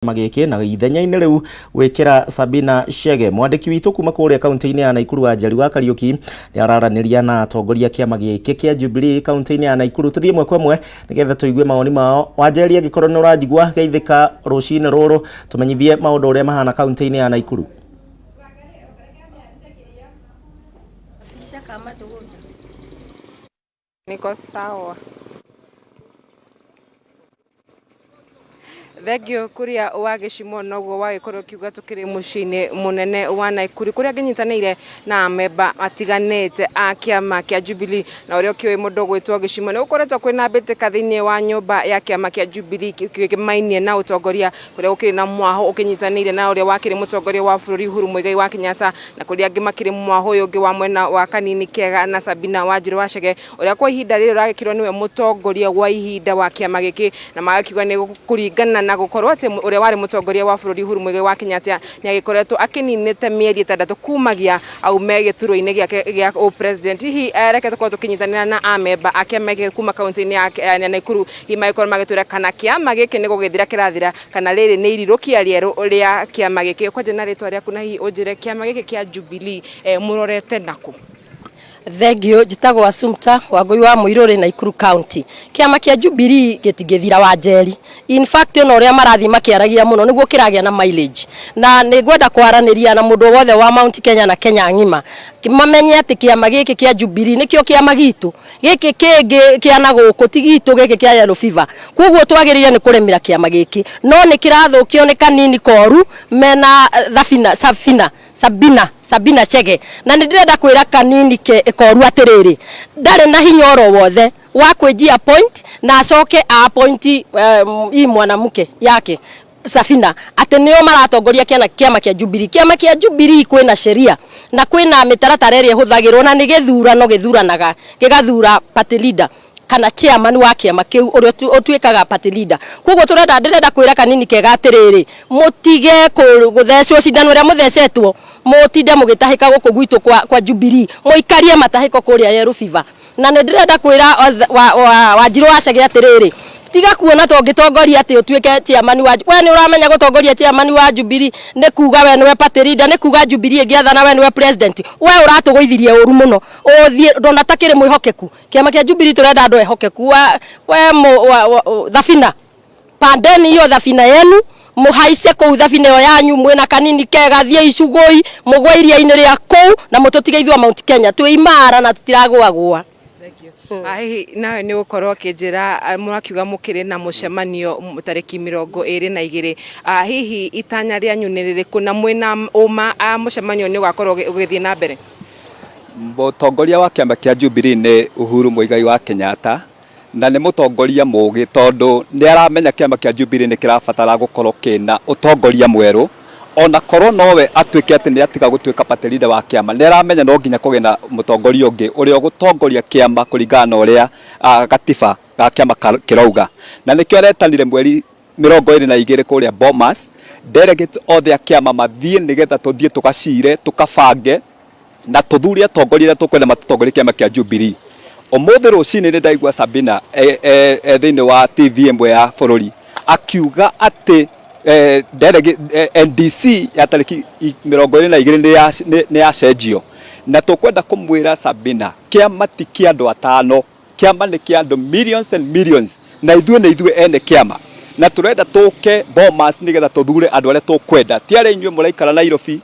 Kĩama gĩkĩ na ithenya-inĩ rĩu gwĩkĩra Sabina Chege. Mwandĩki witũ kuma kũrĩa kaunti-inĩ ya Naikuru Wanjeri wa Kariuki nĩ araranĩria na atongoria kĩama gĩkĩ kĩa Jubilee kaunti-inĩ ya Naikuru. Tũthiĩ ĩmwe kwa ĩmwe nĩgetha tũigue mawoni mao. Wanjeri, angĩkorwo nĩ ũranjigua, geithĩka rũcinĩ rũrũ, tũmenyithie maũndũ ũrĩa mahana kaunti-inĩ ya Naikuru. Niko sawa. Thengio kuria wa gĩcimo noguo wagĩkorwo ũkiuga tũkĩrĩ mũciĩ-inĩ mũnene wa Naikuru kũrĩa ngĩnyitanĩire na amemba matiganĩte a kĩama kĩa Jubilee. Na ũrĩa ũkĩũĩ mũndũ ũgwĩtwo gĩcimo, nĩ gũkoretwo kwĩna mbĩtĩka thĩinĩ wa nyũmba ya kĩama kĩa Jubilee kĩmainie na ũtongoria, kũrĩa gũkĩrĩ na mwahũ ũkĩnyitanĩire na ũrĩa wakĩrĩ mũtongoria wa bũrũri Uhuru Muigai wa Kenyatta, na kũrĩa angĩ makĩrĩ mwahũ ũyũ ũngĩ wa mwena wa Kanini Kega na Sabina Wanjirũ wa Chege, ũrĩa kwa ihinda rĩrĩ ũragĩkĩrwo nĩwe mũtongoria wa ihinda wa kĩama gĩkĩ, na magakiuga nĩ kũringana na gũkorwo atĩ ũrĩa warĩ mũtongoria wa bũrũri Uhuru Muigai wa Kenyatta nĩ agĩkoretwo akĩninĩte mĩeri 6 kumagia aume gĩturwa-inĩ gĩake gĩa ũ-president. Hihi reke tũkorwo tũkĩnyitanĩra na amemba a kĩama gĩkĩ kuma kaunti-inĩ ya Naikuru, hihi magĩkorwo magĩtwĩra kana kĩama gĩkĩ nĩ gũgĩthira kĩrathira kana rĩrĩ nĩ irirũkia rĩerũ rĩa kĩama gĩkĩ. Kwanja na rĩtwa rĩaku na hihi ũnjĩre kĩama gĩkĩ kĩa Jubilee mũrorete nakũ? Thengiũ, njĩtagwo Assumpta Wangũi wa Mũirũrĩ, Naikuru County. Kĩama kĩa Jubilee gĩtingĩthira, Wanjeri. In fact, ona ũrĩa marathiĩ makĩaragia mũno nĩguo kĩragĩa na mileage. Na nĩ ngwenda kwaranĩria na mũndũ wothe wa Mount Kenya na Kenya ng'ima mamenye atĩ kĩama gĩkĩ kĩa Jubilee nĩkĩo kĩama gitũ. Gĩkĩ kĩngĩ kĩa na gũkũ ti gitũ, gĩkĩ kĩa yellow fever. Koguo twagĩrĩire nĩ kũrĩmĩra kĩama gĩkĩ. No nĩ kĩrathũkio nĩ kanini koru mena Thabina, Sabina. Sabina, Sabina Chege. Na nĩ ndĩrenda kwĩra kanini ke koru atĩrĩrĩ, ndarĩ na hinya oro wothe wa kwĩnjia appoint na acoke a appoint hii mwanamke yake Safina atĩ nĩo maratongoria kĩama kĩa Jubilee. Kĩama kĩa Jubilee kwĩna sheria na kwĩna mĩtaratara ĩrĩa ĩhũthagĩrwo, na nĩ gĩthurano gĩthuranaga gĩgathura party leader kana chairman wa kĩama kĩu ũrĩa ũtuĩkaga party leader. Koguo tũrenda ndĩrenda kwĩra kanini kega atĩrĩrĩ, mũtige gũthecwo cindano ĩrĩa mũthecetwo, mũtinde mũgĩtahĩka gũkũ gwitũ kwa Jubilee, mũikarie matahĩko kũrĩa Yellow Fever. Na nĩ ndĩrenda kwĩra Wanjirũ wa Chege atĩrĩrĩ, tiga kuona ta ũngĩtongoria atĩ ũtuĩke chairman wa, we nĩ ũramenya gũtongoria chairman wa Jubilee nĩ kuga we nĩwe party leader, nĩ kuga Jubilee ĩngĩathana we nĩwe president. We ũratũgũithirie ũru mũno, ũthiĩ ndona takĩrĩ mwĩhokeku. Kĩama kĩa Jubilee tũrenda andũ ehokeku. We Thabina, pandeni hiyo thabina yenu, muhaice kũu thabina ĩyo yanyu mwĩna kanini kega, thiĩ icugũi mũgwe iria-inĩ rĩa kũu na mũtũtige ithuĩ a Mount Kenya twĩ imara na tũtiragũagũa. Hihi nawe nĩ ũgũkorwo ũkĩnjĩra, mũrakiuga mũkĩrĩ na mũcemanio tarĩki 22, hihi itanya rĩanyu nĩ rĩrĩkũ na mwĩna ũma mũcemanio nĩ ũgakorwo ũgĩthiĩ na mbere? Mũtongoria wa kĩama kĩa Jubilee nĩ Uhuru Muigai wa Kenyatta, na nĩ mũtongoria mũgĩ tondũ nĩ aramenya kĩama kĩa Jubilee nĩ kĩrabatara gũkorwo kĩna ũtongoria mwerũ. Ona korwo nowe atuĩke atĩ nĩ atiga gũtuĩka party leader wa kĩama, nĩ aramenya no nginya kũgĩe na mũtongoria ũngĩ ũrĩa ũgũtongoria kĩama kũringana na ũrĩa gatiba ga kĩama kĩrauga. Na nĩkĩo aretanire mweri 22 kũrĩa Bomas, delegate othe a kĩama mathiĩ nĩgetha tũthiĩ tũgacire, tũkabange na tũthure atongoria arĩa tũkwenda matũtongorie kĩama kĩa Jubilee. Ũmũthĩ rũcinĩ nĩ ndaigua Sabina e thĩinĩ wa TV ĩmwe ya bũrũri akiuga atĩ NDC ya tarĩki 22 nĩ yacenjio. Na tũkwenda kũmwĩra Sabina, kĩama ti kĩa andũ atano, kĩama nĩ kĩa andũ millions and millions, na ithuĩ nĩ ithuĩ ene kĩama, na tũrenda tũke Bomas nĩgetha tũthure andũ arĩa tũkwenda, ti arĩa inyuĩ mũraikara Nairobi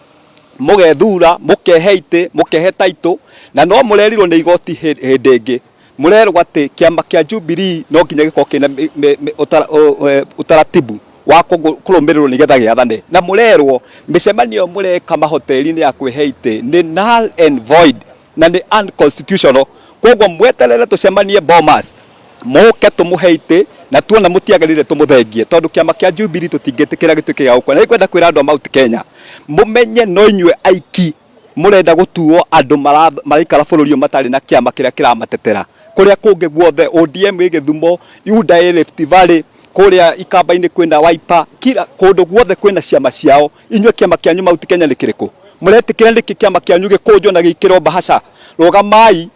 mũgethura, mũkehe itĩ, mũkehe taitũ, na no mũrerirwo nĩ igoti hĩndĩ ĩngĩ mũrerwo atĩ kĩama kĩa Jubilee no nginya gĩkorwo kĩna ũtaratibu wa kũrũmĩrĩrwo nĩgetha gĩathane, na mũrerwo mĩcemanio ĩyo mũreka mahoteri-inĩ ya kwĩhe itĩ nĩ null and void na nĩ unconstitutional. Koguo mweterere tũcemanie Bomas, mũke tũmũhe itĩ, na tuona mũtiagĩrĩire tũmũthengie, tondũ kĩama kĩa Jubilee tũtingĩtĩkĩra gĩtuĩke gĩa gũkua. Na nĩngwenda kwĩra andũ a Mount Kenya, mũmenye no inyuĩ aiki mũrenda gũtuo andũ maraikara bũrũri ũyũ matarĩ na kĩama kĩrĩa kĩramatetera. Kũrĩa kũngĩ guothe ODM ĩ Gĩthumo, UDA ĩ Rift Valley, kũrĩa Ikamba-inĩ kwĩna Wiper, kila kũndũ guothe kwĩna ciama ciao. Inyuĩ kĩama kĩanyu Mount Kenya nĩ kĩrĩkũ? Mũretĩkĩra nĩkĩ kĩama kĩanyu gĩkũnjwo na gĩikĩrwo mbahaca? Rũgamai.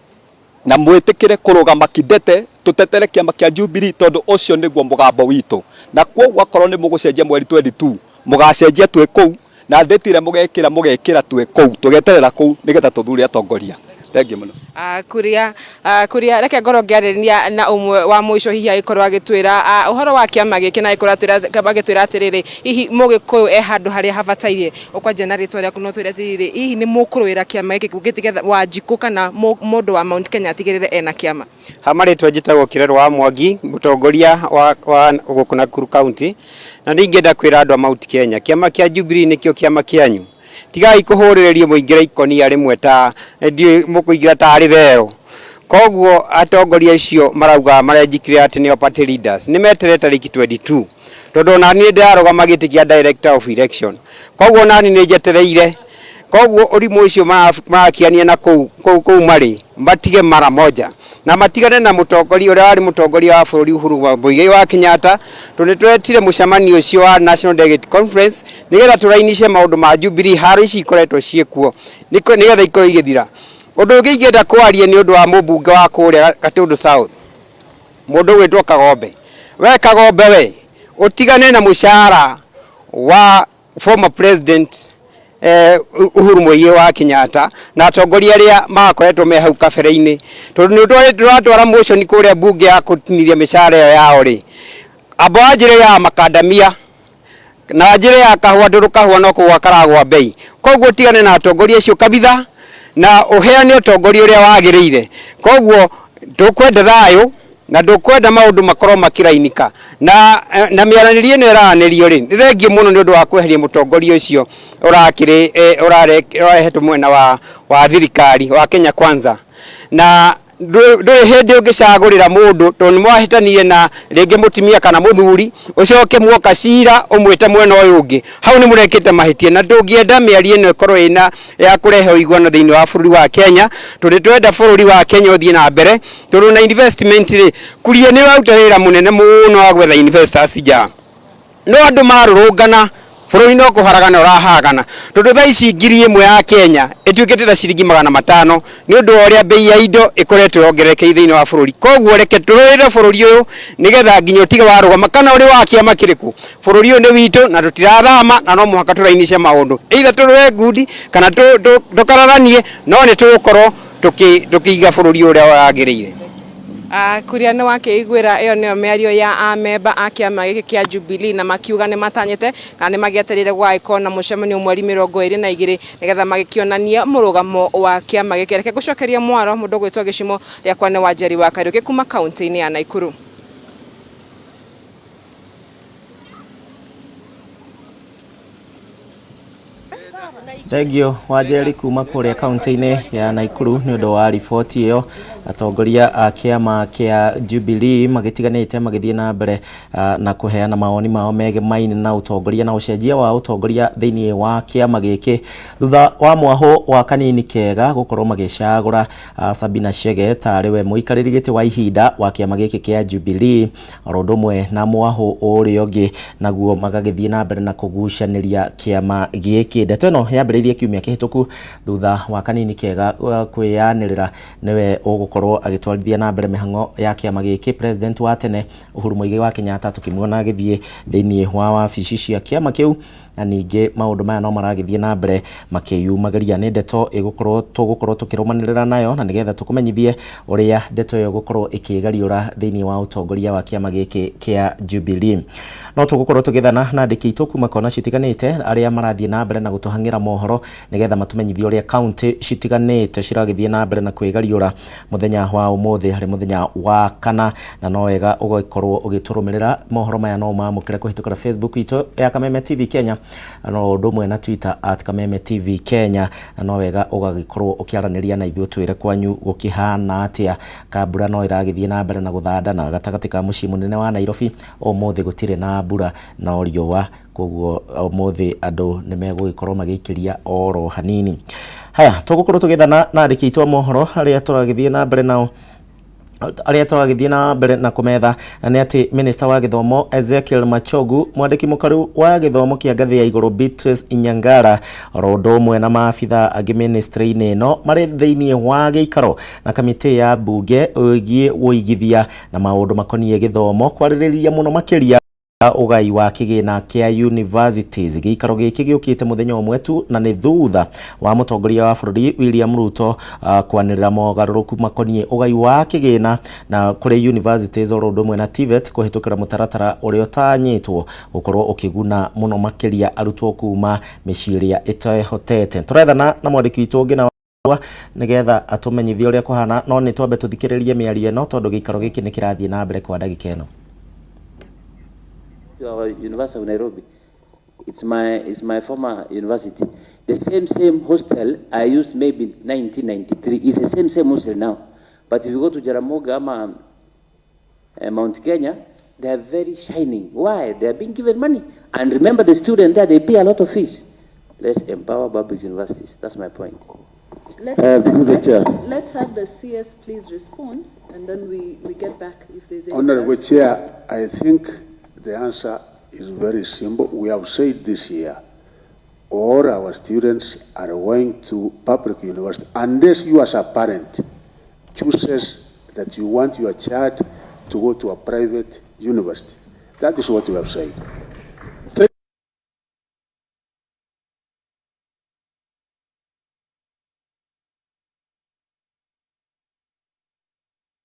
Na mwĩtĩkĩre kũrũgama kidete tũtetere kĩama kĩa Jubilee tondũ ũcio nĩguo mũgambo witũ. Na kwoguo akorwo nĩ mũgũcenjia mweri 22 mũgacenjia twĩ kũu na ndĩti ĩrĩa mũgekĩra mũgekĩra twĩ kũu tũgeterera kũu nĩgetha tũthure atongoria. Thengiũ mũno. Kuria kuria reke ngorwo ngĩarĩrĩria na ũmwe wa mũico hihi agĩkorwo agĩtwĩra ũhoro wa kĩama gĩkĩ na agĩkorwo agĩtwĩra atĩrĩrĩ, hihi mũgĩkũyũ e handũ harĩa habataire. Ũkwanjia na rĩtwa rĩaku no twĩre atĩrĩrĩ, hihi nĩ mũkũrũĩra kĩama gĩkĩ gĩtige Wanjikũ kana mũndũ wa Mount Kenya atigĩrĩre ena kĩama? Ha marĩtwa njĩtagwo Kĩrerũ wa Mwangi, mũtongoria wa, wa gũkũ Nakuru County, na nĩ ingĩenda kwĩra andũ a Mount Kenya, kĩama kĩa Jubilee nĩkĩo kĩama kĩanyu. Tigai kũhũrĩrĩrio mũingĩre ikonia rĩmwe ta ndiũĩ mũkũingĩra tarĩ thero. Koguo atongoria acio marauga marenjikire atĩ nĩo party leaders nĩ meterere tarĩki 22 tondũ onani nĩ ndĩrarũgama gĩtĩ kĩa director of election, koguo onani nĩ njetereire. Koguo ũrimũ ũcio marakiania na kũu kũu kũu marĩ matige mara moja na matigane na mũtongoria ũrĩa warĩ mũtongoria wa bũrũri Uhuru Muigai wa Kenyatta, tondũ nĩ twetire mũcemanio ũcio wa National Delegate Conference nĩgetha tũrainice maũndũ ma Jubilee haro ici ikoretwo ciĩkuo nĩgetha ikorwo igĩthira. Ũndũ ũngĩ ingĩenda kwaria nĩ ũndũ wa mũmbunge wa kũrĩa Gatundu South, mũndũ ũgwĩtwo Kagombe. We Kagombe we, ũtigane na mũcara wa former president Uhuru Muigai wa Kenyatta na atongoria arĩa makoretwo me hau kabere-inĩ, tondũ nĩ ũratwara motion kũrĩa mbunge ya kũtinithia mĩcara ĩyo yao rĩ, amba wanjĩre ya makandamia na njĩra ya kahũa ndũrũ kahũa no kũgwa karagwa mbei. Koguo tigane na atongoria acio kabitha na ũheane ũtongoria ũrĩa wagĩrĩire. Koguo tũkwenda thayũ na ndũkwenda maũndũ makorwo makĩrainika na, na mĩaranĩrie ĩno ĩraranĩrio rĩ, nĩ thengiũ mũno nĩ ũndũ wa kweheria mũtongoria ũcio ũrakĩrĩ ũrarehetwo mwena wa thirikari wa Kenya Kwanza na ndũrĩ hĩndĩ ũngĩcagũrĩra mũndũ tondũ nĩ mwahĩtanirie na rĩngĩ mũtumia kana mũthuri, ũcoke muoka cira ũmwĩte mwena ũyũ ũngĩ, hau nĩ mũrekĩte mahĩtia, na ndũngĩenda mĩario ĩno ĩkorwo ĩna ya kũrehe ũiguano thĩinĩ wa bũrũri wa Kenya, tondũ nĩ tũrenda bũrũri wa Kenya ũthiĩ na mbere, tondũ na investment rĩ, Kuria nĩ ũraruta wĩra mũnene mũno wa gwetha investors nja. No andũ marũrũngana bũrũri no kũharagana ũraharagana, tondũ thaa ici 1000 ya Kenya ĩtuĩkĩte ta ciringi 500 nĩ ũndũ wa ũrĩa mbei ya indo ĩkoretwo yongererekeire thĩinĩ wa bũrũri. Koguo reke tũrũĩrĩre bũrũri ũyũ nĩgetha nginya ũtige warũgama kana ũrĩ wa kĩama kĩrĩkũ, bũrũri ũyũ nĩ witũ na tũtirathama na no mũhaka tũrainice maũndũ, either tũrũe ngundi kana tũkararanie, no nĩ tũgũkorwo tũkĩiga bũrũri ũrĩa wagĩrĩire. Kuria nĩ wakĩiguĩra ĩyo nĩyo mĩario ya amemba a kĩama gĩkĩ kĩa Jubilee na makiuga nĩ matanyĩte kana nĩ magĩetereire gũgagĩkorwo na mũcemanio mweri 22 nĩgetha magĩkĩonanie mũrũgamo wa kĩama gĩkĩ. Reke ngũcokerie mwaro mũndũ ũgwĩtwo Gĩcimo rĩakwa nĩ Wanjeri wa Kariũki kuma kaunti-inĩ ya Naikuru. Thengiũ Wanjeri kuma kũrĩa kaunti-inĩ ya Naikuru nĩ ũndũ wa riboti ĩyo. Atongoria a kĩama kĩa Jubilee magĩtiganĩte magĩthiĩ na mbere na kũheana mawoni mao megemaine na ũtongoria na ũcenjia wa ũtongoria thĩinĩ wa kĩama gĩkĩ thutha wa mwahũ wa kanini kega gũkorwo magĩcagũra Sabina Chege tarĩ we mũikarĩri gĩtĩ wa ihinda wa kĩama gĩkĩ kĩa Jubilee oro ũndũ ũmwe na mwahũ ũrĩa ũngĩ naguo magagĩthiĩ na mbere na kũgucanĩria kĩama gĩkĩ. Ndeto ĩno yambĩrĩirie kiumia kĩhĩtũku thutha wa kanini kega kwĩyanĩrĩra nĩwe ũgũkorwo agĩtwarithia na mbere mĩhang'o ya kĩama gĩkĩ. President wa tene Uhuru Muigai wa Kenyatta tũkĩmuona agĩthiĩ thĩinĩ wa wabici cia kĩama kĩu, na ningĩ maũndũ maya no maragĩthiĩ na mbere makĩyumagĩria. Nĩ ndeto ĩgũkorwo tũgũkorwo tũkĩrũmanĩrĩra nayo na nĩgetha tũkũmenyithie ũrĩa ndeto ĩyo ĩgũkorwo ĩkĩgariũra thĩinĩ wa ũtongoria wa kĩama gĩkĩ kĩa Jubilee. No tũgũkorwo tũgĩthana na andĩki aitũ kuma kona citiganĩte arĩa marathiĩ na mbere na gũtũhang'ĩra mohoro nĩgetha matũmenyithie ũrĩa kaunti citiganĩte ciragĩthiĩ na mbere na kwĩgariũra mũthenya wa ũmũthĩ harĩ mũthenya wa kana, na no wega ũgĩkorwo ũgĩtũrũmĩrĩra mohoro maya no ũmamũkĩre kũhĩtũkĩra Facebook itũ ya Kameme TV Kenya no ũndũ ũmwe na Twitter at Kameme TV Kenya, na no wega ũgagĩkorwo ũkĩaranĩria na ithuĩ ũtwĩre kwanyu gũkĩhana atĩa. Kambura no ĩragĩthiĩ na mbere na gũthanda na gatagatĩ ka mũciĩ mũnene wa Nairobi ũmũthĩ gũtirĩ na mbura no riũa, koguo ũmũthĩ andũ nĩ megũgĩkorwo magĩikĩria oro hanini. Haya, tũgũkorwo tũgĩthana na andĩki aitũ a mohoro arĩa tũragĩthiĩ na mbere nao. Arĩa tũragĩthiĩ na mbere na kũmetha nĩ atĩ Minister wa gĩthomo Ezekiel Machogu, mwandĩki mũkaru wa gĩthomo kĩa ngathĩ ya igũrũ Beatrice Inyangara, oro ũndũ ũmwe na maabitha angĩ ministry-inĩ ĩno marĩ thĩinĩ wa gĩikaro na kamĩtĩ ya mbunge ĩgiĩ ũigithia na maũndũ makoniĩ gĩthomo kwarĩrĩria mũno makĩria ũgai wa kĩgĩna kĩa universities. Gĩikaro gĩkĩ gĩũkĩte mũthenya ũmwe tu na nĩ thutha wa mũtongoria wa bũrũri William Ruto kwanĩrĩra mogarũrũku makoniĩ ũgai wa kĩgĩna na kũrĩ universities oro ũndũ ũmwe na TVET kũhĩtũkĩra mũtaratara ũrĩa ũtanyĩtwo gũkorwo ũkĩguna mũno makĩria arutwo kuma mĩciĩ ĩrĩa ĩtehotete. Tũrethana na mwandĩki witũ ũngĩ na nĩgetha atũmenyithie ũrĩa kũhana, no nĩ twambe tũthikĩrĩrie mĩario ĩno tondũ gĩikaro gĩkĩ nĩ kĩrathiĩ na mbere kwa ndagĩka ĩno. Our University of Nairobi. It's my former university. The same hostel I used maybe in 1993 is the same hostel now. But if you go to Jaramogi ama Mount Kenya, they are very shining. Why? They are being given money. And remember, the student there, they pay a lot of fees. Let's empower public universities. That's my point. Let's, Through the let's, chair. Let's have the CS please respond, and then we get back if there's any. Honorable Chair, I think the answer is very simple. We have said this year, all our students are going to public university unless you as a parent chooses that you want your child to go to a private university. That is what we have said. Thank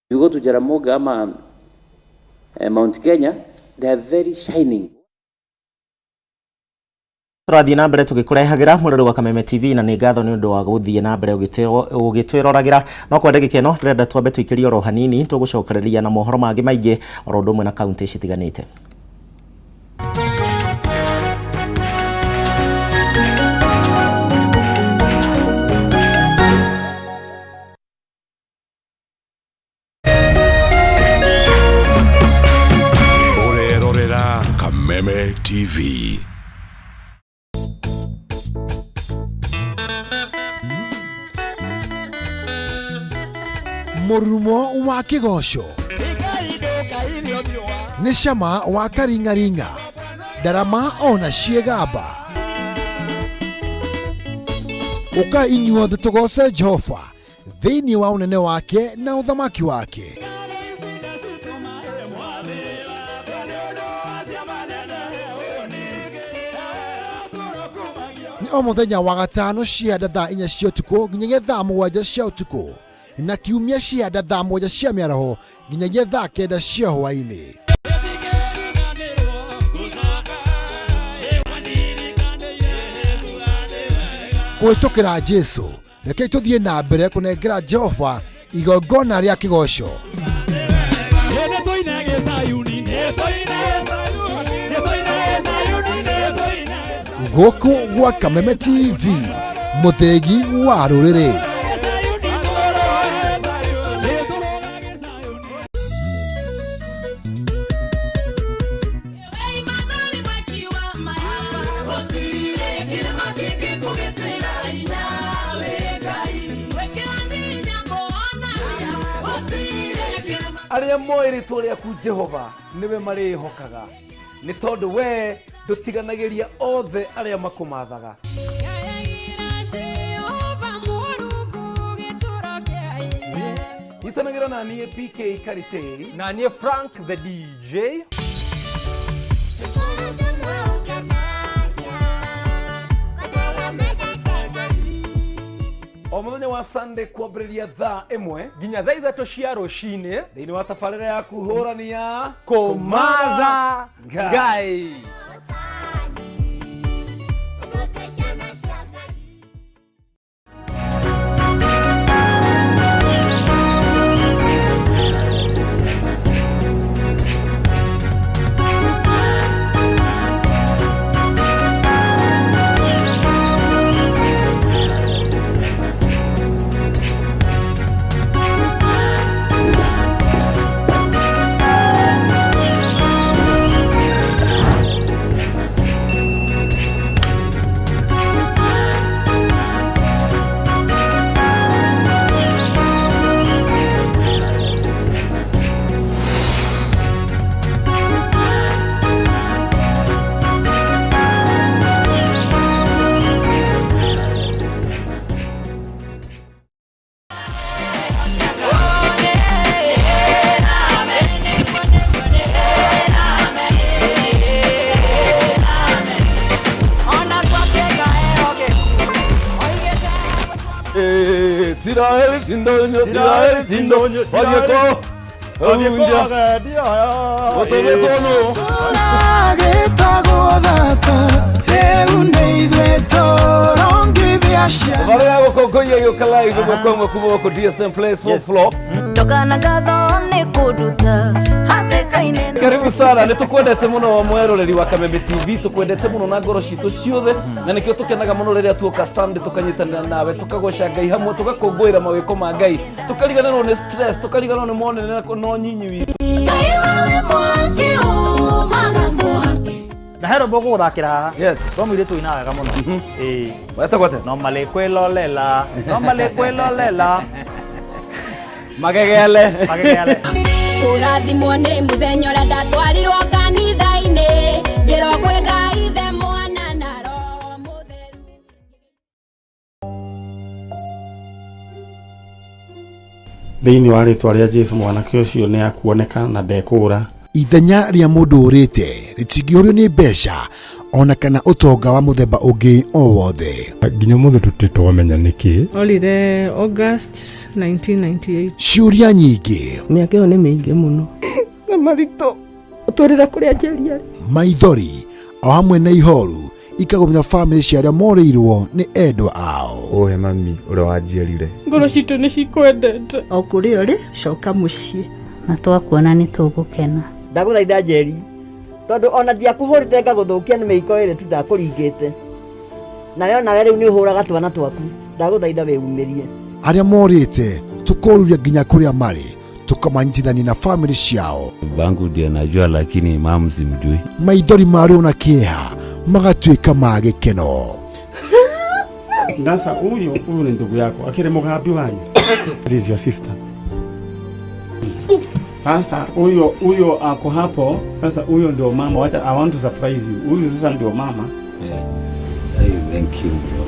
You go to Jaramogi ama Mount Kenya, they are very shining. Tũrathiĩ na mbere tũgĩkũrehagĩra mũrĩrĩ wa Kameme TV na nĩ ngatho nĩ ũndũ wa gũthiĩ na mbere ũgĩtwĩroragĩra. No kwa ndagĩka ĩno ndĩrenda twambe tũikĩrie oro hanini, tũgũcokereria na mohoro mangĩ maingĩ oro ũndũ ũmwe na kaunti citiganĩte. Ũrerorera Kameme TV. Mũrurumo wa kĩgoco nĩ cama wa karingaringa, ndarama ona ciĩgamba. Ũka inyuothe tũgoce Jehova thĩinĩ wa ũnene wake na ũthamaki wake. Nĩ o mũthenya wa gatano cianda thaa 4 cia ũtukũ nginyagia thaa 7 cia ũtukũ, na kiumia cianda thaa 7 cia mĩaraho nginyagia thaa 9 cia hwaĩ-inĩ. Kũhĩtũkĩra Jesu, rekei tũthiĩ na mbere kũnengera Jehova igongona rĩa kĩgoco. Gũkũ gwa Kameme TV, mũthĩgi wa rũrĩrĩ. Arĩa moĩ rĩtwa rĩaku Jehova nĩwe marĩhokaga, nĩ tondũ we ndũtiganagĩria othe arĩa makũmathaga. Nyitanagĩra na niĩ PK Karitei na niĩ Frank the DJ. O mũthenya wa Sunday kwambĩrĩria thaa 1 nginya thaa 3 cia rũcinĩ thĩinĩ wa tabarĩra ya kũhũrania kũmatha Ngai. Isiraeli sindonyo, Isiraeli sindonyo, wathiĩ kũ? Hunja. Gũtũmĩtwo nũ? Tũragĩtagwo thata rĩu nĩ ithuĩ tũrongithia ciana. Barĩa ya gũkũngũiya gĩũka live ĩmwe kwa ĩmwe kuma gũkũ DSM Place fourth floor. Ndogana ngatho nĩ kũnduta hatĩka-inĩ. Karibu sana, nĩ tũkwendete mũno mweroreri wa Kameme TV, tũkwendete mũno na ngoro citũ ciothe, na nĩkĩo tũkenaga mũno rĩrĩa tuoka Sunday tũkanyitanĩra nawe, tũkagoca Ngai hamwe, tũgakũngũĩra mawĩko ma Ngai, tũkariganĩrwo nĩ stress, tũkariganĩrwo nĩ monene na nyinyi witũ. Ngai wewe mwaki umaga mwaki. Na he rwĩmbo ngũgũthakĩra haha. Yes. Rwa mũirĩtu ũinaga wega mũno. Ĩĩ. Wetagwo atĩa? No malĩkwĩlolela, no malĩkwĩlolela. Magegele. Magegele. Kũrathimwo nĩ mũthenya ũrĩa ndatwarirwo kanitha-inĩ ngĩrwo kwĩ Ngai Ithe Mwana na Roho Mũtheru. Thĩinĩ wa rĩtwa rĩa Jesu mwanake ũcio nĩ akuoneka na ndekũũra. Ithenya rĩa mũndũ ũrĩte rĩtingĩũrio nĩ mbeca ona kana ũtonga wa mũthemba ũngĩ o wothe. Nginya ũmũthĩ tũtirĩ twamenya nĩkĩ. Orire August 1998. Ciũria nyingĩ. Mĩaka ĩyo nĩ mĩingĩ mũno. Na maritũ. Ũtwĩrĩre kũrĩa Njeri arĩ. Maithori o hamwe na ihoru ikagũmĩra bamĩrĩ cia arĩa morĩirwo nĩ endwa ao. Ũhe mami ũrĩa wanjiarire. Ngoro citũ nĩ cikwendete. O kũrĩa ũrĩ, coka mũciĩ. Na twakuona nĩ tũgũkena. Ndagũthaitha Njeri, tondũ ona ndiakũhũrĩte ngagũthũkia nĩ mĩiko ĩrĩ tu ndakũringĩte. Nayo nawe rĩu nĩ ũhũraga twana twaku. Ndagũthaitha wĩumĩrie. Arĩa morĩte tũkoruria nginya kũrĩa marĩ tũkamanyitithania na bamĩrĩ ciao. Bangu ndio najua lakini mamu simjui. Maithori ma ruo na kĩeha magatuĩka ma gĩkeno. Sasa huyu huyu ni ndugu yako akiri mugambi wanyu. That is your sister. Sasa huyo huyo ako hapo. Sasa huyo ndio mama. Wacha, I want to surprise you. Huyu sasa ndio mama. Yeah. Hey, thank you bro.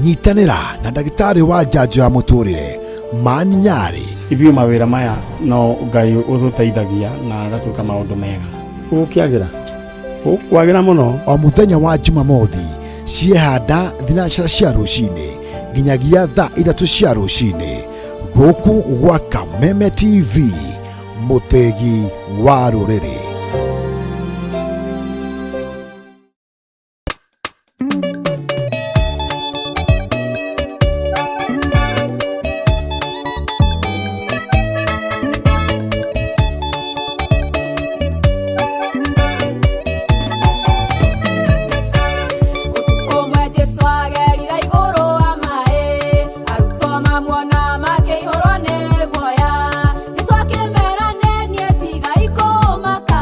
Nyitanĩra na ndagĩtarĩ wa njanjo ya mũtũrĩre Mani Nyarĩ. Ithuĩ mawĩra maya no Ngai ũtũteithagia na agatwĩka maũndũ mega. Gũkĩagĩra. Gũkwagĩra mũno. O mũthenya wa Jumamothi ciehanda thinacara cia rũcinĩ nginyagia thaa ithatũ cia rũcinĩ gũkũ gwa Kameme TV mũthĩgi wa rũrĩrĩ. Ũtukũ ũmwe Jesũ agerire igũrũ wa maĩ, arutwo mamuona makĩihũrwo nĩ guoya. Jesũ akĩmera nĩ niĩ tigai kũmaka.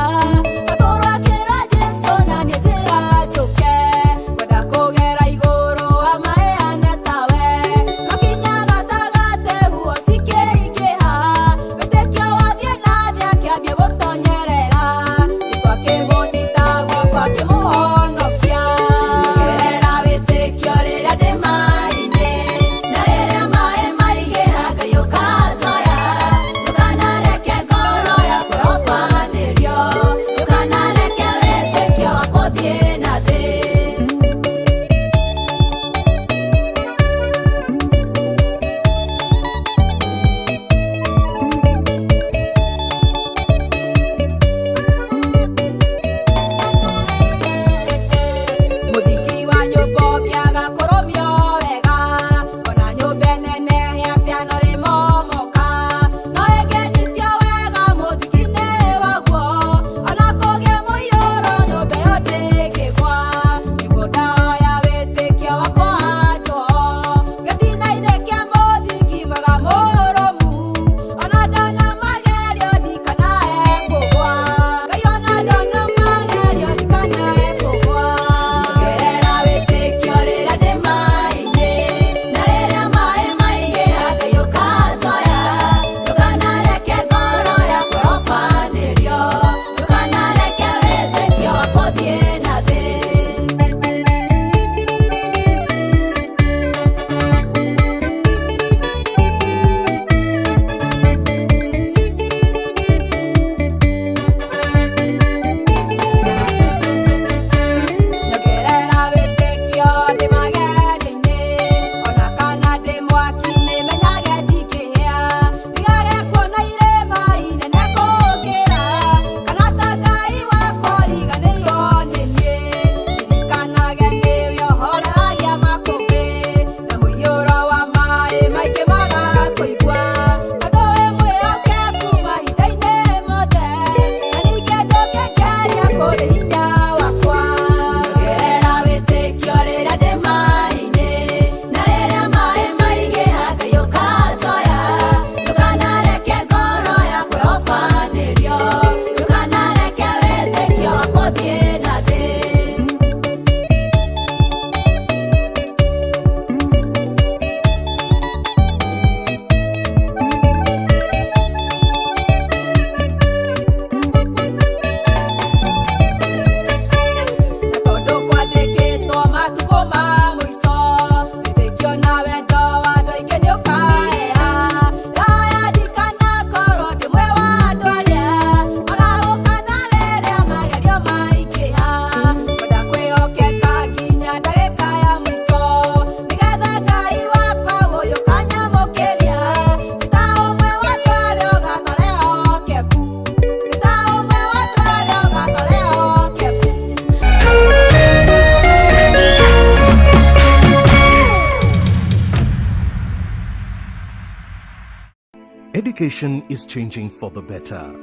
Education is changing for the better.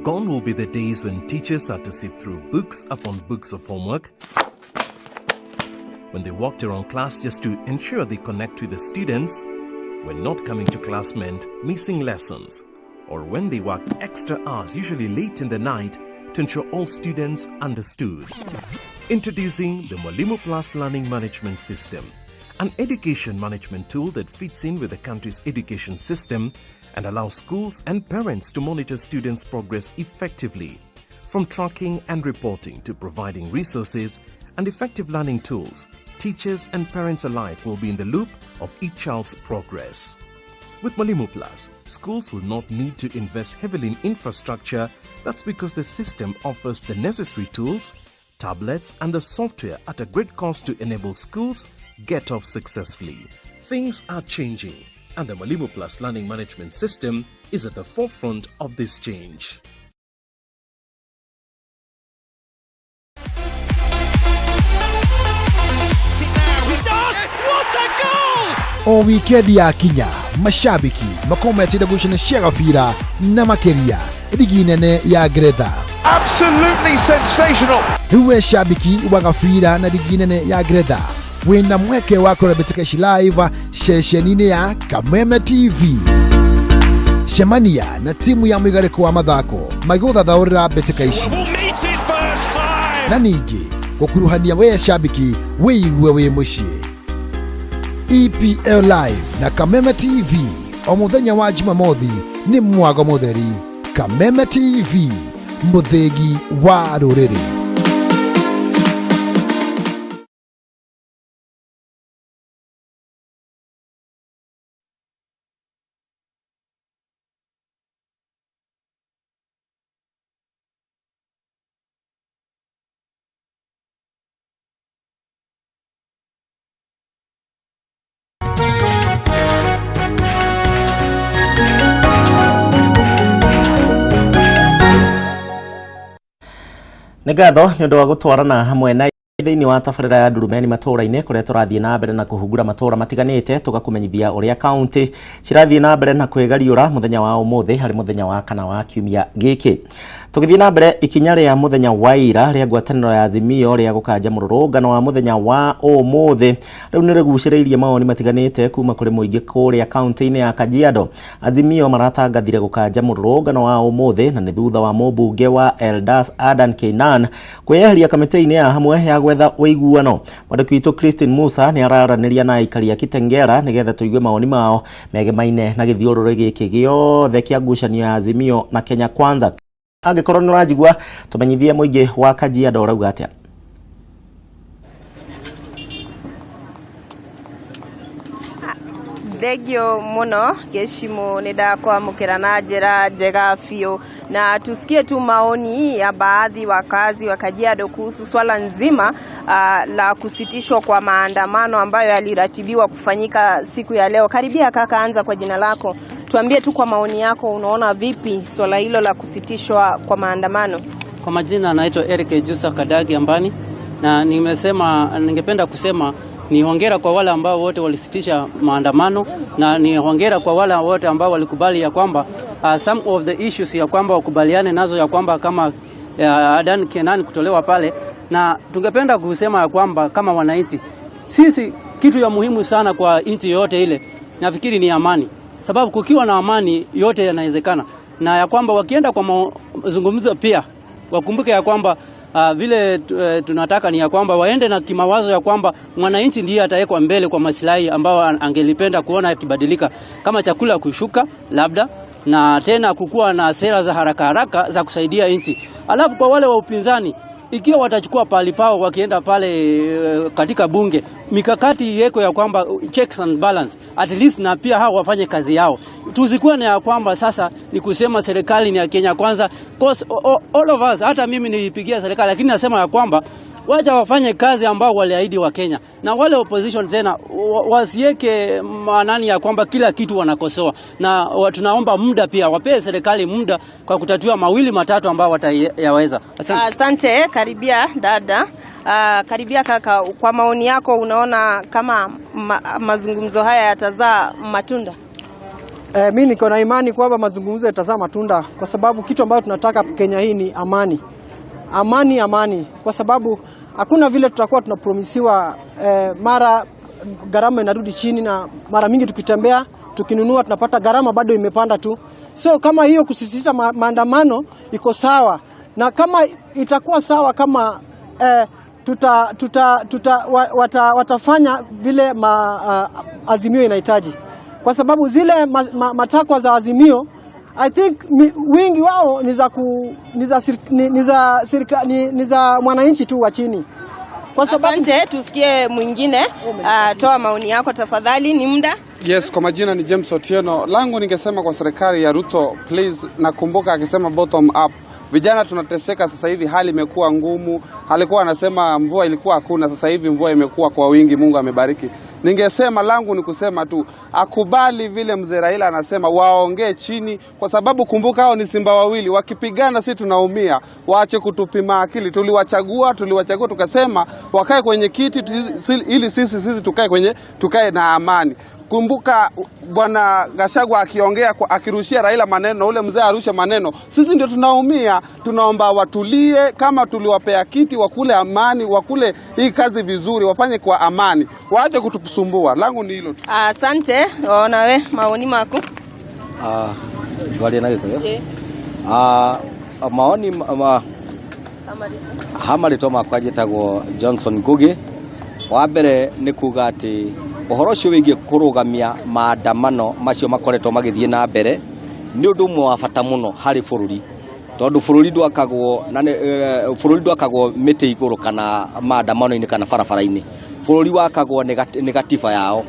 Gone will be the days when teachers had to sift through books upon books of homework, when they walked around class just to ensure they connect with the students, when not coming to class meant missing lessons, or when they worked extra hours, usually late in the night, to ensure all students understood. Introducing the Mwalimu Plus Learning Management System, an education management tool that fits in with the country's education system and allows schools and parents to monitor students' progress effectively. From tracking and reporting to providing resources and effective learning tools, teachers and parents alike will be in the loop of each child's progress. With Mwalimu Plus, schools will not need to invest heavily in infrastructure. That's because the system offers the necessary tools, tablets, and the software at a great cost to enable schools get off successfully. Things are changing, and the Mwalimu Plus Learning Management System is at the forefront of this change. O wikendi yakinya mashabiki makorwo meteire gucania cia gabira na makiria rigi nene ya Ngeretha. Absolutely sensational. Rĩu we shabiki wa gabira na rigi nene ya Ngeretha wĩna mweke wa kũrora mbĩtĩka ici live ceceni-inĩ ya Kameme TV. Cemania na timu ya mũigarĩko wa mathako magĩgũthathaũrĩra mbĩtĩka ici na ningĩ gũkuruhania we shabiki wĩigue wĩ mũciĩ. EPL Live na Kameme TV o mũthenya wa Jumamothi nĩ mwago mũtheri. Kameme TV, mũthĩgi wa rũrĩrĩ. Nĩ ngatho nĩ ũndũ wa gũtwarana hamwe na thĩinĩ wa tabarĩra ya Ndurumeni matũũra-inĩ kũrĩa tũrathiĩ na mbere na kũhungura matũũra matiganĩte, tũgakũmenyithia ũrĩa kaunti cirathiĩ na mbere na kwĩgariũra mũthenya wa ũmũthĩ harĩ mũthenya wa kana wa kiumia gĩkĩ. Tũgĩthiĩ na mbere, ikinya rĩa mũthenya wa ira rĩa ngwatanĩro ya Azimio rĩa gũkanja mũrũrũngano wa mũthenya wa ũmũthĩ rĩu nĩ rĩgucĩrĩirie mawoni matiganĩte kuma kũrĩ mũingĩ kũrĩa kaunti-inĩ ya Kajiado. Azimio maratangathire gũkanja mũrũrũngano wa ũmũthĩ na nĩ thutha wa mũmbunge wa Eldas Adan Keynan kwĩyeheria kamĩtĩ-inĩ ya hamwe ya gwetha ũiguano. Mwandĩki witũ Christine Musa nĩ araranĩria na aikari a Kitengela nĩgetha tũigue mawoni mao megemaine na gĩthiũrũrĩ gĩkĩ gĩothe kĩa ngucanio ya Azimio na Kenya Kwanza. Angĩkorwo nĩ ũranjigua, tũmenyithie mũingĩ wa Kajiado ũrauga atĩa. Thengio muno Gĩcimu, nĩ ndakwamũkĩra na njĩra njega biũ, na tusikie tu maoni ya baadhi wakazi wa Kajiado kuhusu swala nzima la kusitishwa kwa maandamano ambayo yaliratibiwa kufanyika siku ya leo. Karibia kaka, anza kwa jina lako, tuambie tu kwa maoni yako, unaona vipi swala hilo la kusitishwa kwa maandamano? Kwa majina anaitwa Eric Jusa Kadagi Ambani, na nimesema ningependa kusema ni hongera kwa wale ambao wote walisitisha maandamano, na ni hongera kwa wale wote ambao walikubali ya kwamba some of the issues ya kwamba wakubaliane nazo ya kwamba kama Adan Kenan kutolewa pale, na tungependa kusema ya kwamba kama wananchi sisi, kitu ya muhimu sana kwa nchi yoyote ile nafikiri ni amani, sababu kukiwa na amani yote yanawezekana, na ya kwamba wakienda kwa mazungumzo pia wakumbuke ya kwamba vile tunataka ni ya kwamba waende na kimawazo ya kwamba mwananchi ndiye atawekwa mbele kwa maslahi ambao angelipenda kuona yakibadilika, kama chakula kushuka labda, na tena kukuwa na sera za haraka haraka za kusaidia nchi. Alafu kwa wale wa upinzani, ikiwa watachukua pali pao wakienda pale katika bunge, mikakati iwekwe ya kwamba checks and balance at least, na pia hao wafanye kazi yao. Tuzikuwe na ya kwamba sasa ni kusema serikali ni ya Kenya Kwanza, cause all of us, hata mimi nilipigia serikali, lakini nasema ya kwamba wacha wafanye kazi ambao waliahidi wa Kenya, na wale opposition tena wasiweke maanani ya kwamba kila kitu wanakosoa, na tunaomba muda pia, wapee serikali muda kwa kutatua mawili matatu ambao watayaweza. Asante. Asante, karibia dada. Karibia kaka, kwa maoni yako unaona kama mazungumzo haya yatazaa matunda? Mi niko na imani kwamba mazungumzo yatazaa matunda kwa sababu kitu ambayo tunataka Kenya hii ni amani. Amani, amani, kwa sababu hakuna vile tutakuwa tunapromisiwa mara gharama inarudi chini, na mara mingi tukitembea tukinunua tunapata gharama bado imepanda tu. So kama hiyo kusisitiza maandamano iko sawa, na kama itakuwa sawa kama tuta, tuta, tuta, watafanya vile Azimio inahitaji, kwa sababu zile matakwa za Azimio, I think wingi wao ni za ku, ni za ni, ni za sirika, ni za mwananchi tu wa chini. Kwa sababu... Asante, tusikie mwingine. Toa maoni yako tafadhali, ni muda. Yes, kwa majina ni James Otieno. Langu ningesema kwa serikali ya Ruto, please, nakumbuka akisema bottom up. Vijana tunateseka sasa hivi, hali imekuwa ngumu. Alikuwa anasema mvua ilikuwa hakuna, sasa hivi mvua imekuwa kwa wingi, Mungu amebariki. Ningesema langu ni kusema tu akubali vile mzee Raila anasema, waongee chini, kwa sababu kumbuka hao ni simba wawili, wakipigana si tunaumia. Waache kutupima akili. Tuliwachagua tukasema wakae kwenye kiti ili sisi tukae na amani. Kumbuka bwana Gachagua akiongea, akirushia Raila maneno, ule mzee arushe maneno, sisi ndio tunaumia. Tunaomba watulie, kama tuliwapea kiti wakule amani, wakule hii kazi vizuri, wafanye kwa amani, waache kutusumbua. Langu ni hilo tu. Asante. Ona we maoni mako. Ngwarie na Gikuyu. Maoni ha marĩtwa makwa njĩtagwo Johnson Ngugi. Wa mbere nĩ kuga atĩ ũhoro ũcio wĩgiĩ kũrũgamia maandamano macio makoretwo magĩthiĩ na mbere nĩ ũndũ ũmwe wa bata mũno harĩ bũrũri, tondũ bũrũri ndwakagwo na bũrũri ndwakagwo mĩtĩ igũrũ kana maandamano-inĩ kana barabara-inĩ. Bũrũri wakagwo nĩ gatiba yao.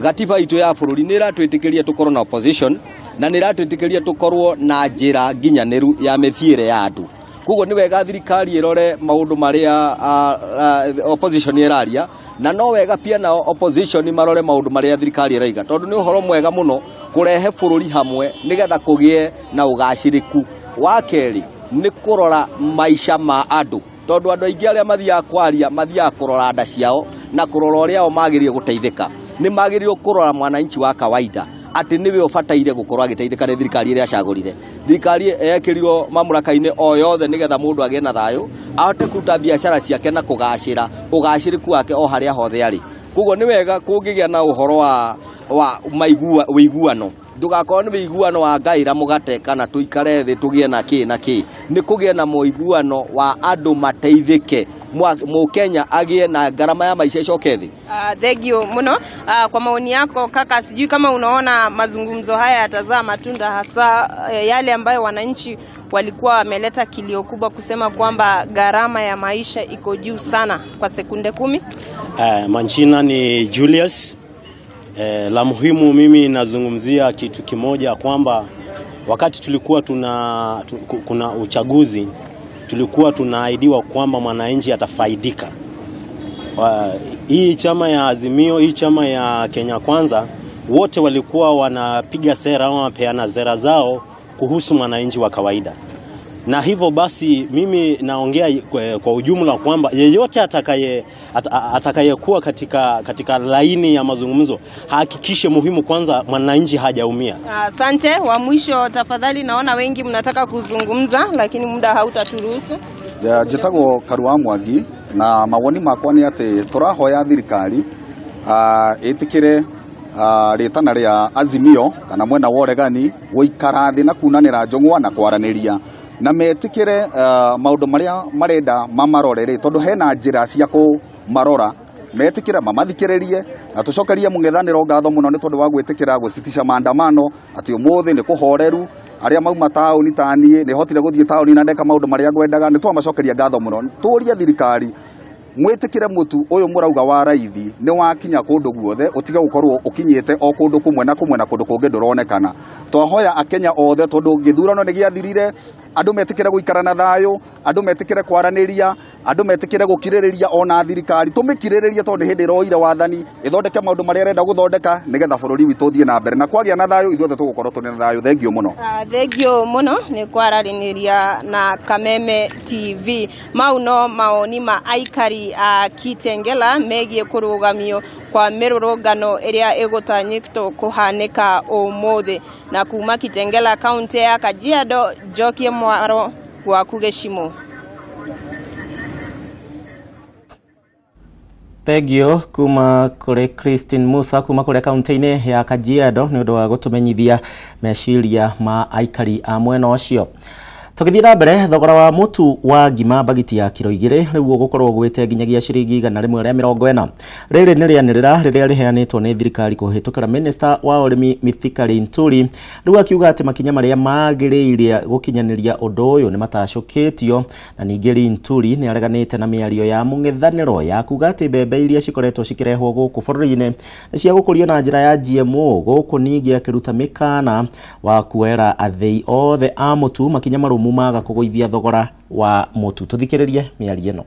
Gatiba itũ ya bũrũri nĩ ĩratwĩtĩkĩria tũkorwo na opposition na nĩ ĩratwĩtĩkĩria tũkorwo na njĩra nginyanĩru ya mĩthiĩre ya andũ. Koguo nĩ wega thirikari ĩrore maũndũ marĩa opposition ĩraria, na no wega pia nao opposition marore maũndũ marĩa thirikari ĩraiga, tondũ nĩ ũhoro mwega mũno kũrehe bũrũri hamwe nĩgetha kũgĩe na ũgacĩrĩku. Wa kerĩ nĩ kũrora maica ma andũ, tondũ andũ aingĩ arĩa mathiaga kwaria mathiaga kũrora nda ciao na kũrora ũrĩa o magĩrĩire gũteithĩka. Nĩ magĩrĩirwo kũrora mwananchi wa kawaida atĩ nĩwe ũbataire gũkorwo agĩteithĩka nĩ thirikari ĩrĩa acagũrire. Thirikari yekĩrirwo mamũraka-inĩ o yothe nĩgetha mũndũ agĩe na thayũ, ahote kũruta biacara ciake na kũgacĩra, ũgacĩrĩku wake o harĩa hothe arĩ. Koguo nĩ wega kũngĩgĩa na ũhoro wa ũiguano, ndũgakorwo nĩ ũiguano wa ngaĩra mũgate kana tũikare thĩ tũgĩe na kĩ na kĩ, nĩ kũgĩe na mũiguano wa andũ mateithĩke, Mũkenya agĩe na gharama ya maisha icoke thĩ. Thank you muno kwa maoni yako kaka. Sijui kama unaona mazungumzo haya yatazaa matunda, hasa yale ambayo wananchi walikuwa wameleta kilio kubwa kusema kwamba gharama ya maisha iko juu sana. Kwa sekunde 10. Majina ni Julius. La muhimu mimi nazungumzia kitu kimoja, kwamba wakati tulikuwa kuna uchaguzi tulikuwa tunaahidiwa kwamba mwananchi atafaidika. Hii chama ya Azimio, hii chama ya Kenya Kwanza, wote walikuwa wanapiga sera ama wanapeana sera zao kuhusu mwananchi wa kawaida. Na hivyo basi mimi naongea kwa ujumla kwamba yeyote atakayekuwa katika laini ya mazungumzo hakikishe muhimu kwanza mwananchi hajaumia. Asante. Wa mwisho tafadhali, naona wengi mnataka kuzungumza lakini muda hautaturuhusu. Njĩtagwo Karua Mwangi na mawoni makwa nĩ atĩ tũrahoya thirikari ĩtĩkĩre rĩtana rĩa Azimio kana mwena wa ũregani gũikara thĩ na kunanĩra njũng'wa na kwaranĩria na metĩkĩre maũndũ marĩa marenda mamarore rĩ, tondũ hena njĩra cia kũmarora, metĩkĩre mamathikĩrĩrie na tũcokerie mũng'ethanĩro ngatho mũno nĩ tondũ wa gwĩtĩkĩra gũcitisha maandamano atĩ ũmũthĩ nĩ kũhoreru arĩa mauma taũni ta niĩ nĩ hotire gũthiĩ taũni na ndeka maũndũ marĩa ngwendaga, nĩ twamacokeria ngatho mũno. Tũrie thirikari mwĩtĩkĩre mũtu ũyũ mũrauga wa raithi nĩ wakinya kũndũ guothe, ũtige gũkorwo ũkinyĩte o kũndũ kũmwe na kũmwe na kũndũ kũngĩ ndũronekana. Twahoya akenya othe tondũ gĩthurano nĩ gĩathirire, Andũ metĩkĩre gũikara na thayũ, andũ metĩkĩre kwaranĩria, andũ metĩkĩre gũkirĩrĩria ona thirikari tũmĩkirĩrĩrie tondũ nĩ hĩndĩ ĩroire wathani ĩthondeke maũndũ marĩa ĩrenda gũthondeka nĩgetha bũrũri witũ ũthiĩ na mbere, na kwagĩa na thayũ ithuothe tũgũkorwo tũrĩ na thayũ. Thengiũ mũno. Thengio mũno nĩ kwaranĩria na Kameme TV. Mau no mawoni ma aikari a Kitengela megiĩ kũrũgamio kwa mĩrũrũngano ĩrĩa ĩgũtanyĩtwo kũhanĩka ũmũthĩ. Na kuma Kitengela kaunti ya Kajiado, Njokie Mwaro, gwaku Gĩcimũ. Thengio kuma kũrĩ Christine Musa kuma kũrĩa kaunti-inĩ ya Kajiado nĩ ũndũ wa gũtũmenyithia meciria ma aikari a mwena ũcio. Tũgĩthiĩ na mbere, thogora wa mũtu wa ngima mbagiti ya kiro 2 rĩu ũgũkorwo ũgwĩte nginyagia ciringi 140. Rĩrĩ nĩ rĩanĩrĩra rĩrĩa rĩheanĩtwo nĩ thirikari kũhĩtũkĩra minista wa ũrĩmi Mithika Linturi, rĩu akiuga atĩ makinya marĩa magĩrĩire gũkinyanĩria ũndũ ũyũ nĩ matacũkĩtio. Na ningĩ Linturi nĩ areganĩte na mĩario ya mũng'ethanĩro ya kuga atĩ mbembe iria cikoretwo cikĩrehwo gũkũ bũrũri-inĩ nĩ cia gũkũrio na njĩra ya GMO, gũkũ ningĩ akĩruta mĩkana wa kuoera athĩi othe a mũtu makinya marũmu maga kũgũithia thogora wa mũtu. Tũthikĩrĩrie mĩario ĩno.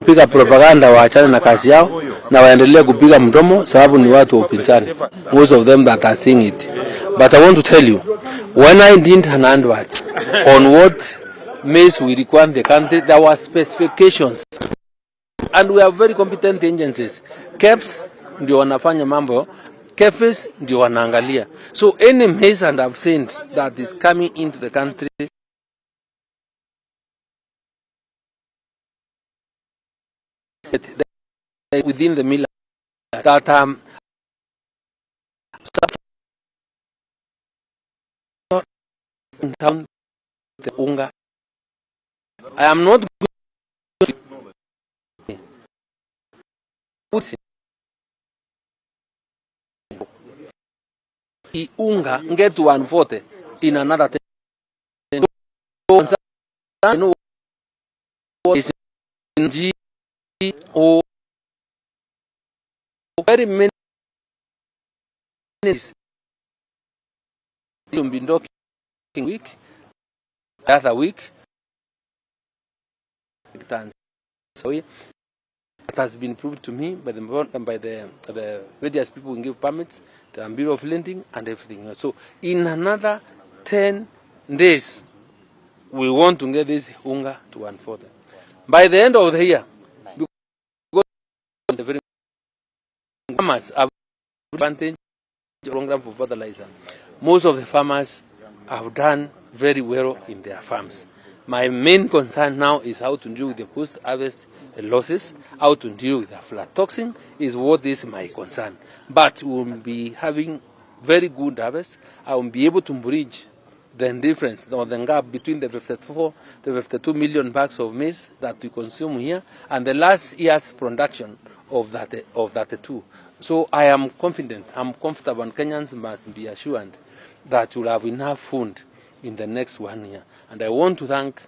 Piga propaganda waachane na kazi yao na waendelee kupiga mdomo, sababu ni watu wa upinzani, most of them that are seeing it. But I want to tell you, when I did an advert on what maize we require in the country, there were specifications and we have very competent agencies. KEBS ndio wanafanya mambo, KEPHIS ndio wanaangalia. So any maize and I've seen that is coming into the country within the mill that down the unga. I am not good. Unga get to 140 in another 10. So, is G O very many been talking week, the other week, so it has been proved to me by the various people who give permits, the Bureau of Lending and everything. So in another 10 days, we want to get this unga to 140. By the end of the year, because the very farmers have advantage program for fertilizer. Most of the farmers have done very well in their farms. My main concern now is how to deal with the post-harvest losses, how to deal with the aflatoxin is what is my concern. But we will be having very good harvest. I will be able to bridge the difference or the gap between the 54, the 52 million bags of maize that we consume here and the last year's production of that of 32. So I am confident, I'm comfortable, and Kenyans must be assured that we'll have enough food in the next 1 year. And I want to thank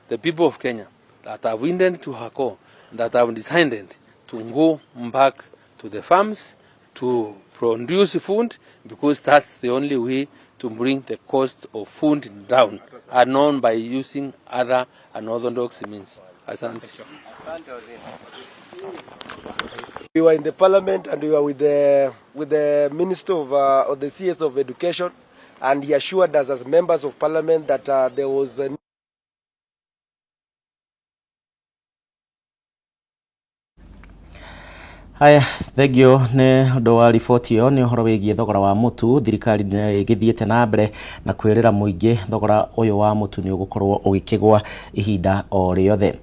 the people of Kenya that have written to her call, that have decided to go back to the farms to produce food, because that's the only way to bring the cost of food down, and not by using other unorthodox means. Asante. We were in the parliament and we were with the Minister of or the CS of Education, and he assured us as members of parliament that there was a Haya, thengio nĩ ũndũ wa riboti ĩyo nĩ ũhoro wĩgiĩ thogora wa mũtu. Thirikari nĩ ĩgĩthiĩte na mbere na kwĩrĩra mũingĩ thogora ũyũ wa mũtu nĩ ũgũkorwo ũgĩkĩgwa ihinda o rĩothe.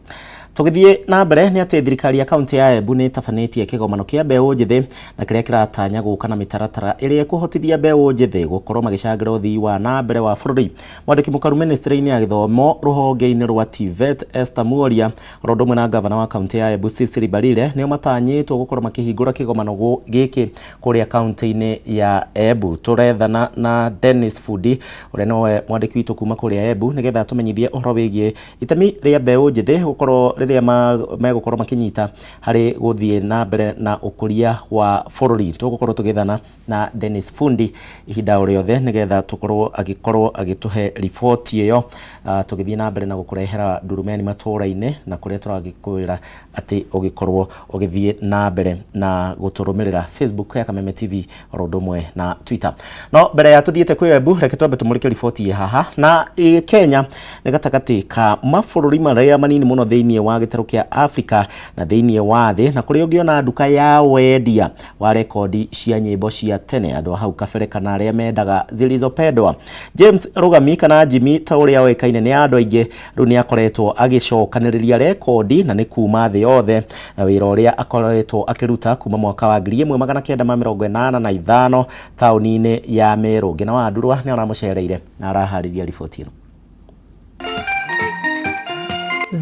Tũgĩthiĩ na mbere nĩ atĩ thirikari ya kaunti ya Embu nĩ ĩtabanĩtie kĩgomano kĩa mbeũ njĩthĩ na kĩrĩa kĩratanya gũka na mĩtaratara ĩrĩa ĩkũhotithia mbeũ njĩthĩ gũkorwo magĩcangĩra ũthii wa na mbere wa bũrũri. Mwandĩki mũkaru ministry-inĩ ya gĩthomo rũhonge-inĩ rwa TVET Esther Muoria oro ũndũ ũmwe na gavana wa kaunti ya Embu Cecily Mbarire nĩo matanyĩtwo gũkorwo makĩhingũra kĩgomano gĩkĩ kũrĩa kaunti-inĩ ya Embu. Tũrethana na Dennis Fundi ũrĩa nĩwe mwandĩki witũ kuma kũrĩa Embu nĩgetha atũmenyithie ũhoro wĩgiĩ itemi rĩa mbeũ njĩthĩ gũkorwo rĩrĩa rĩrĩa megũkorwo makĩnyita harĩ gũthiĩ na mbere na ũkũria wa bũrũri. Tũgũkorwo tũgĩthana na Dennis Fundi ihinda o rĩothe nĩgetha tũkorwo agĩkorwo agĩtũhe riboti ĩyo, tũgĩthiĩ na mbere na gũkũrehera ndurumeni matũra-inĩ na kũrĩa tũragĩkwĩra atĩ ũgĩkorwo ũgĩthiĩ na mbere na gũtũrũmĩrĩra Facebook ya Kameme TV oro ũndũ ũmwe na Twitter. No mbere ya tũthiĩte kwĩ Embu, reke twambe tũmũrĩke riboti ĩ haha. Na Kenya nĩ gatagatĩ ka mabũrũri marĩa manini mũno thĩinĩ wa gĩtarũ kĩa Afrika na thĩinĩ wa thĩ, na kũrĩa ũngĩona nduka ya wendia wa rekondi cia nyĩmbo cia tene andũ a hau kabere kana arĩa mendaga zilizopendwa. James Rugami kana Jimmy ta ũrĩa oĩkaine nĩ andũ aingĩ rĩu nĩ akoretwo agĩcokanĩrĩria rekondi na nĩ kuma thĩ yothe, na wĩra ũrĩa akoretwo akĩruta kuma mwaka wa 1985 taũni-inĩ ya Meru. Ngina wa Ndurwa nĩ aramũcereire na araharĩria riboti ĩno.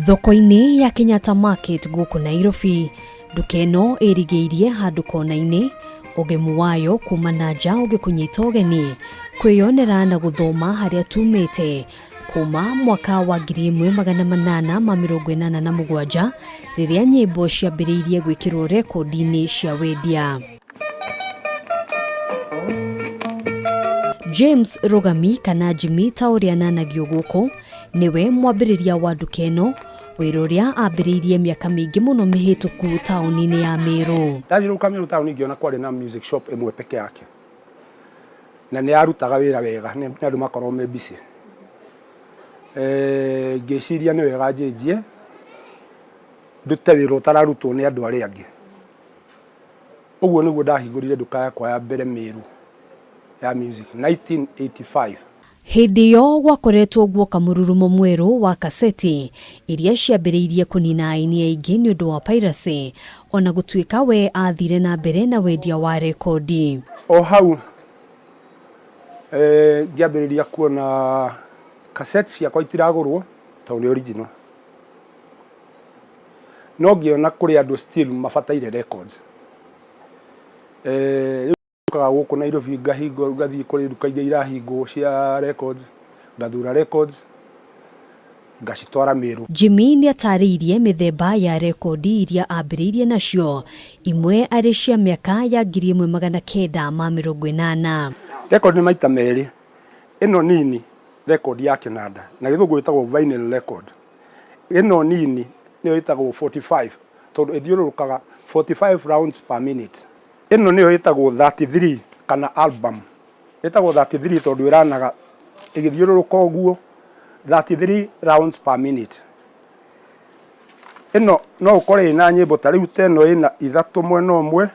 Thoko-inĩ ya Kenyatta Market gũkũ Nairobi, nduka ĩno ĩrigĩirie handũ kona-inĩ, ũgemu wayo kuma na nja ũgĩkũnyita ũgeni kwĩyonera na gũthoma harĩa tumĩte kuma mwaka wa 1887 rĩrĩa nyĩmbo ciambĩrĩirie gwĩkĩrwo rekondi-inĩ cia wendia. James Rugami kana Jimmy ta ũrĩa ananagio gũkũ nĩwe mwambĩrĩria wa nduka ĩno, wĩra ũrĩa ambĩrĩirie mĩaka mĩingĩ mũno mĩhĩtũku taũni-inĩ ya Meru. Ndathiũrũrũka Meru taũni ngĩona kwarĩ na music shop ĩmwe peke yake na nĩ yarutaga wĩra wega, nĩ andũ makoragwo me busy. Ngĩciria nĩ wega njanjie ndute wĩra ũtararutwo nĩ andũ arĩa angĩ. Ũguo nĩguo ndahingũrire nduka yakwa ya mbere Meru ya music 1985. Hĩndĩ ĩyo gwakoretwo guoka mũrurumo mwerũ wa kaseti iria ciambĩrĩirie kũnina aini aingĩ nĩ ũndũ wa piracy, ona gũtuĩka we athire na mbere na wendia wa rekondi. O hau ngĩambĩrĩria kuona cassette ciakwa itiragũrwo tondũ nĩ original, no ngĩona kũrĩ andũ still mabataire records. Rĩu njũkaga gũkũ Nairobi ngahingo ngathiĩ kũrĩ nduka iria irahingwo cia records, ngathura records ngacitwara Meru. Jimmy nĩ atarĩirie mĩthemba ya rekondi iria ambĩrĩirie nacio, imwe arĩ cia mĩaka ya 1980. Record nĩ maita merĩ, ĩno nini record ya kĩnanda na gĩthũngũ ĩtagwo vinyl record, ĩno nini nĩyo ĩtagwo 45 tondũ ĩthiũrũrũkaga 45 rounds per minute. Ĩno nĩyo ĩtagwo 33 kana album, ĩtagwo 33 tondũ ĩranaga ĩgĩthiũrũrũka ũguo 33 rounds per minute. Ĩno no ũkore ĩna nyĩmbo ta rĩu ta ĩno ĩna ithatũ mwena ũmwe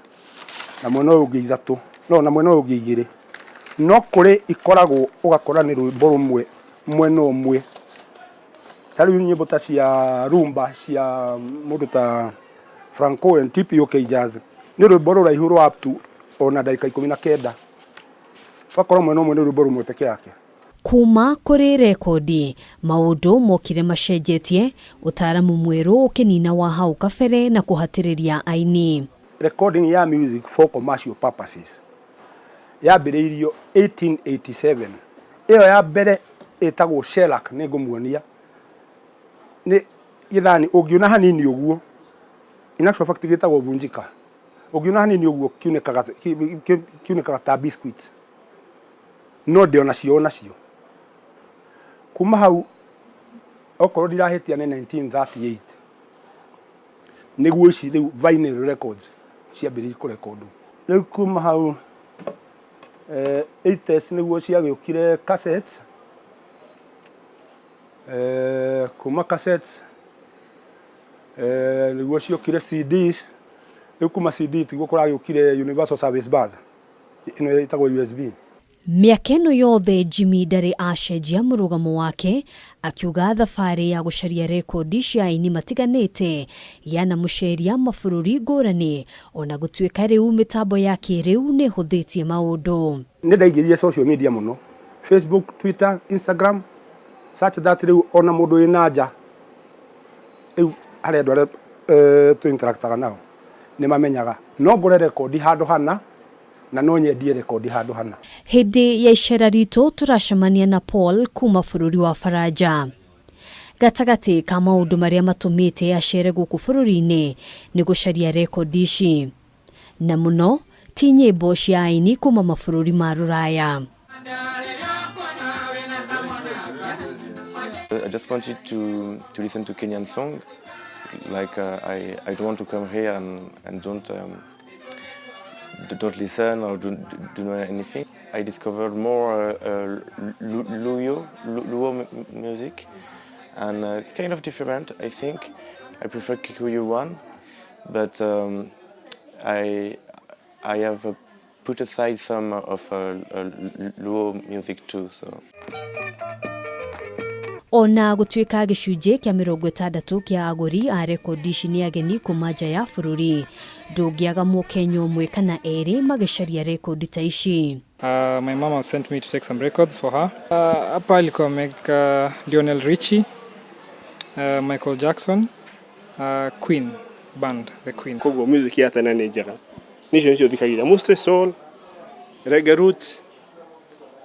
na mwena ũyũ ũngĩ ithatũ, no na mwena ũyũ ũngĩ igĩrĩ. No kũrĩ ikoragwo ũgakora nĩ rwĩmbo rũmwe mwena ũmwe, ta rĩu nyĩmbo ta cia rumba cia mũndũ ta Franco and TPOK Jazz nĩ rwĩmbo rũraihu rwa up to ona ndagĩka 19, ũgakora mwena ũmwe nĩ rwĩmbo rũmwe peke yake. Kuma kũrĩ rekondi, maũndũ mokire macenjetie, ũtaaramu mwerũ ũkĩnina wa hau kabere na kũhatĩrĩria aini. Recording ya music for commercial purposes yambĩrĩirio 1887, ĩyo ya mbere ĩtagwo shellac, nĩ ngũmuonia nĩ gĩthani ũngiuna hanini ũguo, in actual fact gĩtagwo vunjika, ũngiuna hanini ũguo kiunĩkaga ta biscuit, no ndĩ onacio onacio. Kuma hau okorwo ndirahĩtia nĩ 1938 nĩguo ici rĩu vinyl records ciambĩrĩirie kũrekondwo. Rĩu kuma hau 80s nĩguo ciagĩũkire cassettes, kuma cassettes nĩguo ciokire CDs, rĩu kuma CD tiguo kũragĩũkire Universal Service Bus ĩno ĩtagwo USB. Mĩaka ĩno yothe Jimmy ndarĩ acenjia mũrũgamo wake, akiuga thabarĩ ya gũcaria rekondi cia aini matiganĩte yanamũceria mabũrũri ngũrani ona gũtuĩka rĩu mĩtambo ya kĩrĩu nĩ ĩhũthĩtie maũndũ. Nĩ ndaingĩrire social media mũno, Facebook, Twitter, Instagram, such that rĩu ona mũndũ wĩ na nja rĩu harĩ andũ arĩa tũ interactaga nao nĩ mamenyaga no ngũre rekondi handũ hana na no nyendie rekondi handũ hana. Hĩndĩ ya icera ritũ tũracemania na Paul kuma bũrũri wa Faranja. Gatagatĩ ka maũndũ marĩa matũmĩte acere gũkũ bũrũri-inĩ nĩ gũcaria rekondi ici, na mũno ti nyĩmbo cia aini kuma mabũrũri ma rũraya. I just wanted to listen to Kenyan song. Like I don't want to come here and don't listen or don't know anything. I discovered more Luo music, and it's kind of different. I think I prefer Kikuyu one, but I have put aside some of Luo music too. So. Ona gũtuĩka gĩcunjĩ kĩa 60 kĩa agũri a rekondi ici nĩ ageni kuma nja ya bũrũri, ndũngĩaga mũkenya ũmwe kana erĩ magĩcaria rekondi ta ici. My mama sent me to take some records for her. Hapa alikuwa ameweka Lionel Richie, Michael Jackson, Queen band, the Queen. Koguo music ya tene nĩ njega. Nicio nicio thikagĩrĩria mostly soul, reggae roots,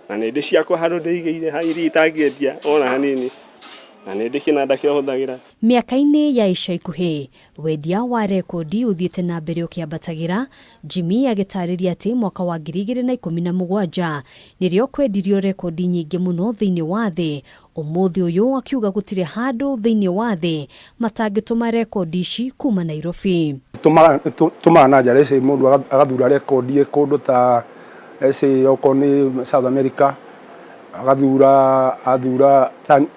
na nĩ ndĩ ciakwa handũ ndĩigĩire ha iria itangĩendia ona hanini, na nĩ ndĩ kĩnanda kĩrĩa hũthagĩra. Mĩaka-inĩ ya ica ikuhĩ, wendia wa rekondi ũthiĩte na mbere ũkĩambatagĩra. Jimmy agĩtarĩria atĩ mwaka wa 2017 nĩrĩo kwendirio rekondi nyingĩ mũno thĩinĩ wa thĩ. Ũmũthĩ ũyũ akiuga gũtirĩ handũ thĩinĩ wa thĩ matangĩtũma rekondi ici kuma Nairobi. Tũmaga na nja rĩci mũndũ agathura rekondi kũndũ ta eci okorwo nĩ South America, agathura athura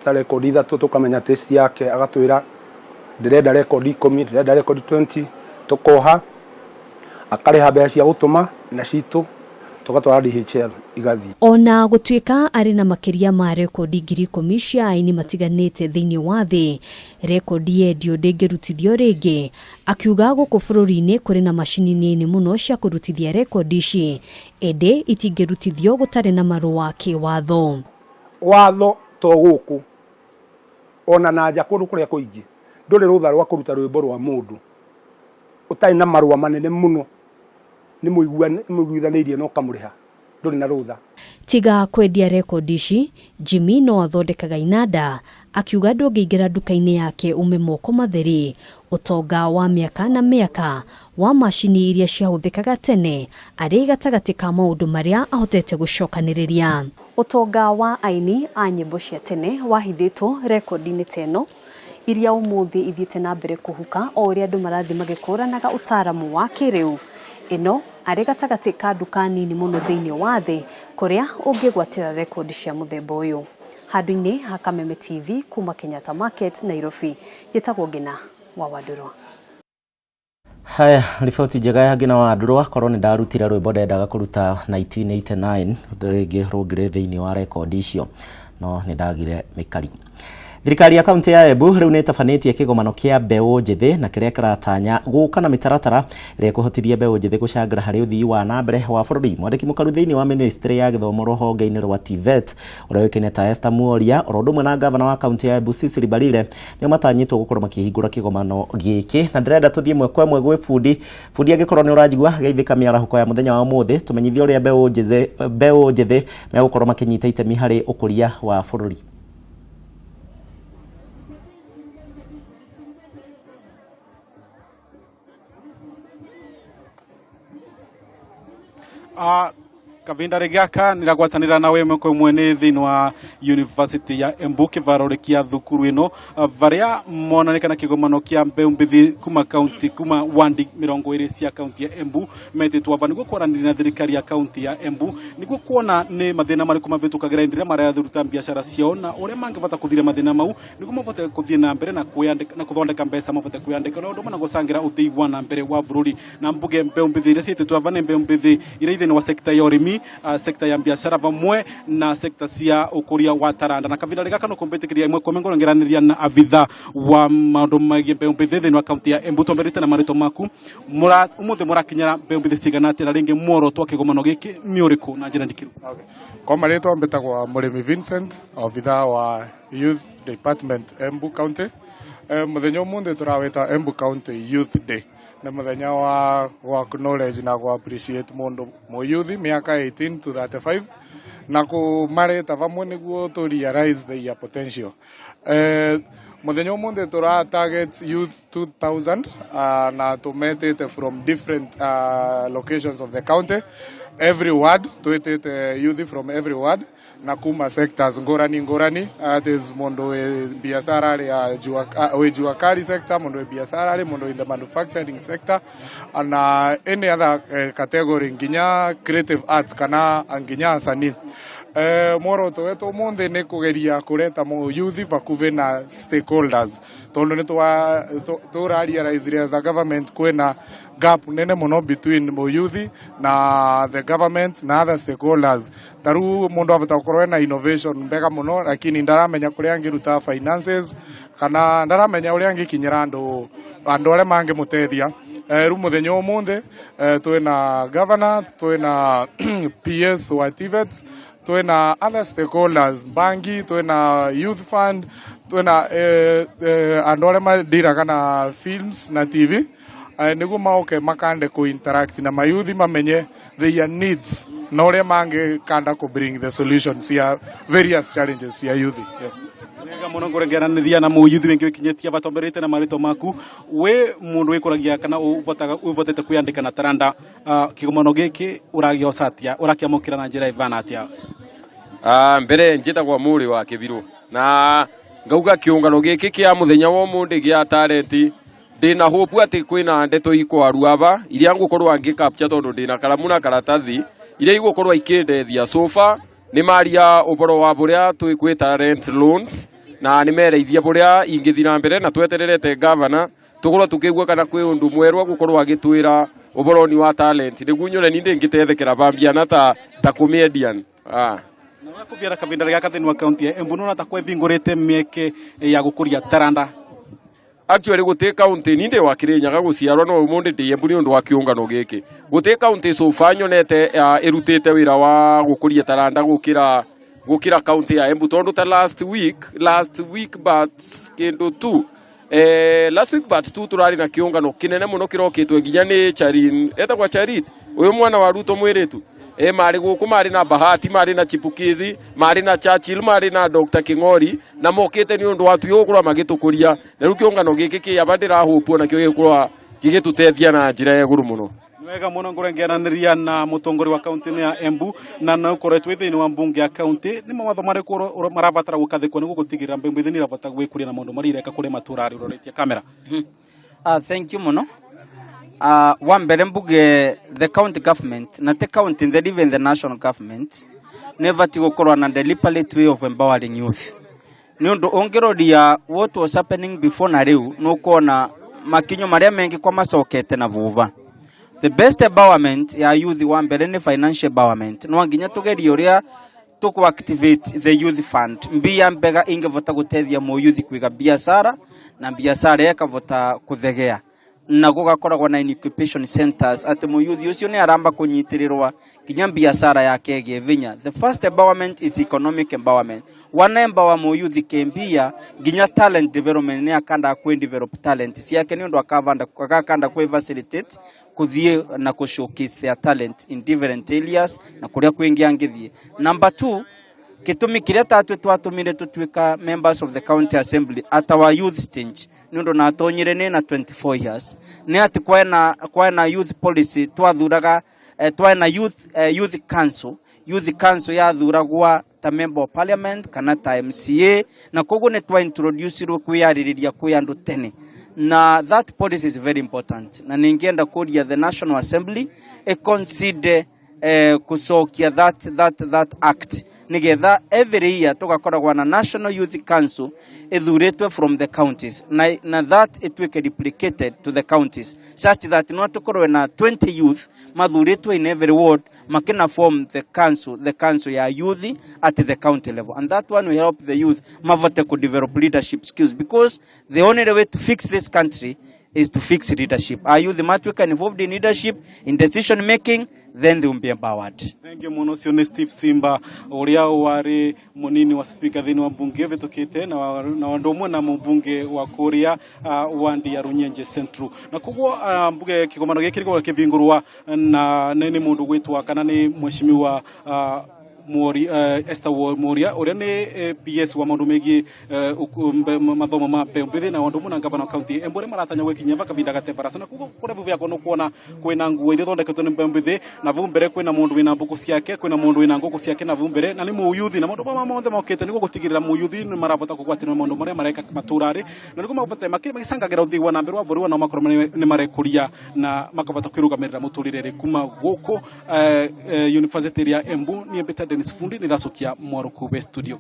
ta rekondi ithatũ, tũkamenya taste yake, agatwĩra ndĩrenda rekondi 10, ndĩrenda rekondi 20, tũkoha, akarĩha mbeca cia gũtũma na citũ tũgatwara DHL igathiĩ. Ona gũtuĩka arĩ na makĩria ma rekondi 10,000 cia aini matiganĩte thĩinĩ wa thĩ, rekondi yendio ndĩngĩrutithio rĩngĩ. Akiuga gũkũ bũrũri-inĩ kũrĩ na macini nini mũno cia kũrutithia rekondi ici, ĩndĩ itingĩrutithio gũtarĩ na marũa kĩwatho. Watho to gũkũ ona na nja kũndũ kũrĩa kũingĩ ndũrĩ rũtha rwa kũruta rwĩmbo rwa mũndũ ũtarĩ na marũa manene mũno, nĩ mũiguithanĩirie na ũkamũrĩha, ndũrĩ na rũtha. Tiga kwendia rekondi ici, Jimmy no athondekaga inanda. Akiuga ndũngĩingĩra nduka-inĩ yake ume moko matheri. Ũtonga wa mĩaka na mĩaka wa macini iria ciahũthĩkaga tene arĩ gatagatĩ ka maũndũ marĩa ahotete gũcokanĩrĩria. Ũtonga wa aini a nyĩmbo cia tene wahithĩtwo rekondi-inĩ ta ĩno iria ũmũthĩ ithiĩte na mbere kũhuka o ũrĩa andũ marathiĩ magĩkũranaga ũtaaramu wa kĩrĩu. Ĩno arĩ gatagatĩ ka nduka nini mũno thĩinĩ wa thĩ kũrĩa ũngĩgwatĩra rekondi cia mũthemba ũyũ. Handũ-inĩ ha Kameme TV kuma Kenyatta Market, Nairobi, njĩtagwo Ngina wa Wandũrwa. Haya, riboti njega ya Ngina wa Wandũrwa. Korwo nĩ ndarutire rwĩmbo ndendaga kũruta 1989 rĩngĩ rũngĩrĩ thĩinĩ wa rekondi icio, no nĩ ndagire mĩkari. Thirikari ya kaunti ya Embu rĩu nĩ ĩtabanĩtie kĩgomano kĩa mbeũ njĩthĩ na kĩrĩa kĩratanya gũka na mĩtaratara ĩrĩa ĩkũhotithia mbeũ njĩthĩ gũcangĩra harĩ ũthii wa na mbere wa bũrũri. Mwandĩki mũkaru thĩinĩ wa ministry ya gĩthomo rũhonge-inĩ rwa TVET ũrĩa ũĩkaine ta Esther Muoria, oro ũndũ ũmwe na gavana wa kaunti ya Embu Cecily Mbarire nĩo matanyĩtwo gũkorwo makĩhingũra kĩgomano gĩkĩ, na ndĩrenda tũthiĩ ĩmwe kwa ĩmwe gwĩ bundi. Bundi, angĩkorwo nĩ ũranjigua, geithĩka mĩarahũko ya mũthenya wa ũmũthĩ, tũmenyithie ũrĩa mbeũ njĩthĩ megũkorwo makĩnyita itemi harĩ ũkũria wa bũrũri. Kavinda rigaka niragwatanira nawe ĩmwe kwa ĩmwe nĩ thĩinĩ wa University ya Embu kĩvaro kĩa thukuru ĩno varia monanĩkana kĩgomano kĩa mbeũ mbithi kuma kaunti kuma wandi 20 cia kaunti ya Embu metĩtwo ava nĩguo kwaranĩria na thirikari ya kaunti ya Embu nĩguo kuona nĩ mathĩna marĩkũ mavĩtũkagĩra hĩndĩ ĩrĩa marathuruta biacara ciao na ũrĩa mangĩbata kũthiria mathĩna mau nĩguo mabote kũthiĩ na mbere na kwĩyandĩka na kũthondeka mbeca mabote kwĩyandĩka na ũndũ ũmwe na gũcangĩra ũthii wa na mbere wa bũrũri. Na mbuge mbeũ mbithi iria ciĩtĩtwo ava nĩ mbeũ mbithi iria thĩinĩ wa sekta ya ũrĩmi, sekta ya biashara vamwe na sekta cia ukuria wa taranda. Na kavinda gaka no kumbitikiria imwe kwa mengoro ngeraniria na avitha wa maundu megie mbeũ mbithi thiini wa kaunti ya Embu. Twambĩrĩte na marĩtwa maku, umuthi mũrakinyĩra mbeũ mbithi cigana atĩa na rĩngĩ muoroto wa kĩgomano gĩkĩ nĩ ũrĩkũ na njĩra ndikĩru? Okay. Kwa marĩtwa mbĩtagwo Mũrĩmi Vincent, obitha wa Youth Department Embu County. Mũthenya ũmũthĩ tũrawĩta Embu County Youth Day. Nĩ mũthenya wa gũ acknowledge na gũ appreciate mũndũ mũyuthi mĩaka 18 to 35. Na kumareta vamwe niguo to realize their potential. Muthenya umuthi tura target youth 2000 na tumetete from different locations of the county. Every ward twitite youth from every ward na kuma sectors ngurani ngurani, that is mundu wi biashara ya jua, wi jua kali sector, mundu wi biashara ri, mundu in the manufacturing sector na any other category, nginya creative arts kana nginya asanii. Muoroto wetu umuthi ni kugeria kureta mu youth bakuvi na stakeholders, tondu ni tura realize as a government kwina gap nene muno between mu youth na the government na other stakeholders. Taru mundu avota gukorwo ena innovation mbega muno, lakini ndaramenya kuria angiruta finances kana ndaramenya uria angikinyira andu aria mangimutethia. Riu muthenya umuthi twina governor, twina PS wa TVET, twina other stakeholders, bangi, twina youth fund, twina andu aria madiraga na films na TV, niguo maoke makande ku interact na mayuthi, mamenye their needs na uria mangikanda ku bring the solutions ya various challenges ya youth. Yes. Wega muno ngurengeraniria na muyuthi wingi wikinyetie batomberete na marĩtwa maku. Wi mundu wikuragia kana uvotaga uvotete kwiyandika na taranda, kigomano giki uragioca atia, urakiamukira na njira ivana atia? Mbere njitagwo Muri wa Kibiru na ngauga kiungano giki kia muthenya wa umuthi gia talent, ndina hope ati kwina ndeto ikwarua aba iria ngukorwo ngi capture, tondu ndina karamu na karatathi iria igukorwo ikindethia. So far ni maria uboro wa buria twi talent loans na ni mereithia buria ingithi na mbere, na twetererete governor tukorwo tukigua kana kwi undu mweru agukorwo agitwira uboroni wa talent, niguo nyone ni ndingitethekera bambiana ta comedian. Kuviara kavinda gaka thini wa kaunti ya Embu, nona ta kwevingurite mieke ya gukuria taranda? Actually guti kaunti, ni ndi wa Kirinyaga guciarwo, no umuthi ndi Embu ni undu wa kiungano giki. Guti kaunti so far nyonete irutite wira wa gukuria taranda gukira kaunti ya Embu, tondu ta last week but kindu tu last week but two turari na kiungano kinene muno kirokitwe nginya ni Charin, etagwa Charit, uyu mwana wa Ruto mwiritu. Mari guku mari na Bahati, mari na Chipukizi, mari na Churchill, mari na Dr. Kingori, na mokite ni undu watu gukorwo magitukuria. Na riu kiungano giki kiaba ndirahope nakio gikorwa gigitutethia na njira ya iguru muno. Wega muno ngurengeraniria na mutongoria wa kaunti ya Embu na no koretwo thiini wa mbunge ya kaunti. Ni mawatho mariku marabatara gukathikwo niguo gutigirira mbembe ithi nirabata gwikuria na maundu maria ireka kuria matura ari uroretie kamera? Thank you muno. Wa mbere mbuge the county government na the county, the even the national government never gukorwo na deliberate way of empowering youth, ni undu ungiroria what was happening before na riu, nukuona makinyo maria mengi kwa macokete na vuva. The best empowerment ya youth, wa mbere ni financial empowerment. No nginya tugerie uria tuku activate the youth fund, mbia mbega ingivota gutethia mu youth kwiga biashara na biashara ikavota kuthegea, na gugakoragwo na incubation centers ati muyuthi ucio ni aramba kunyitirirwa nginya biashara yake ĩgĩe vinya. The first empowerment is economic empowerment. Wana empower muyuthi kembia, nginya talent development ni akanda kwi develop talent ciake, ni undu akavanda akakanda kwi facilitate kuthie na ku showcase their talent in different areas na kuria kwingi angithie. Number two, gĩtũmi kĩrĩa tatwe twatũmire tũtuĩka members of the county assembly at our youth stage, nĩ ũndũ natonyire nĩ na 24 years, nĩ atĩ kwena youth policy twathuraga, twena youth council. Youth council yathuragwa ta member of parliament kana ta MCA, na koguo nĩ twa introduce kwiyarĩrĩria kwĩ andũ tene, na that policy is very important. Na ningĩenda kũria the national assembly ĩconsider kucokia that act, nigetha every year tugakoragwo na national youth council ĩthurĩtwe from the counties, na that ĩtuĩke replicated to the counties such that no tukorwe na 20 youth mathurĩtwe in every ward makina form the council ya youth at the county level, and that one will help the youth mavote ku develop leadership skills, because the only way to fix this country is to fix leadership. Our youth matuĩka involved in leadership, in decision making, then they will be empowered. Thank you muno. Ũcio nĩ Steve Simba, ũrĩa warĩ mũnini wa speaker thĩinĩ wa mbunge ĩvĩtũkĩte na ũndũ ũmwe na mũmbunge wa kũrĩa wandi ya Runyenje Central. Na koguo mbuge kĩgomano gĩkĩ gĩkoragwo kĩvingũrwa na nĩ mũndũ gwĩtwa kana nĩ mheshimiwa Mwori Esther Muoria ũrĩa nĩ PS wa maũndũ megiĩ mathomo ma mbeũ mbĩthĩ na ũndũ ũmwe na ngavana wa kaunti Embu arĩa maratanya gwĩkinyia ba kavinda gate barasa na kugo kũrĩa vuvu yakwa nĩkuona kwĩna nguo iria ithondeketwo nĩ mbeũ mbĩthĩ na vu mbere kwĩna mũndũ wĩna mbũkũ ciake kwĩna mũndũ wĩna ngũkũ ciake na vu mbere na nĩ mũyuthi na maũndũ maya mothe mokĩte nĩguo gũtigĩrĩra mũyuthi nĩ marabota kũgwatĩrĩra maũndũ marĩa mareka matũra-rĩ na nĩguo mabote magĩcangagĩra ũthii wa na mbere wa bũrũri nao makorwo nĩ marekũria na makabota kwĩrũgamĩrĩra mũtũrĩre kuma gũkũ University ya Embu. Niĩ mbĩta Dennis Fundi nĩracokia mwarũku we studio.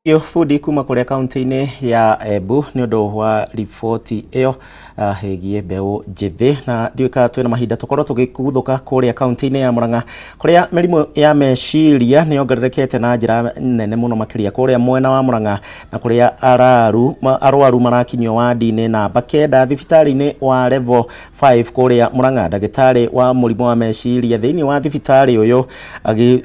Yo fundi kuma kuria kaunti-inĩ ya Embu nĩ ũndũ wa riboti ĩyo ĩgiĩ mbeũ njĩthĩ. Na ndiũĩ kana twĩna mahinda tũkorwo tũgĩkuthũka kũrĩa kaunti-inĩ ya Murang'a kũrĩa mĩrimũ ya meciria nĩ yongererekete na njĩra nene mũno makĩria kũrĩa mwena wa Murang'a na kũrĩa arwaru marakinyio wandi-inĩ namba 9 thibitarĩ-inĩ wa level 5 kũrĩa Murang'a. Ndagĩtarĩ wa mũrimũ wa meciria thĩinĩ wa thibitarĩ ũyũ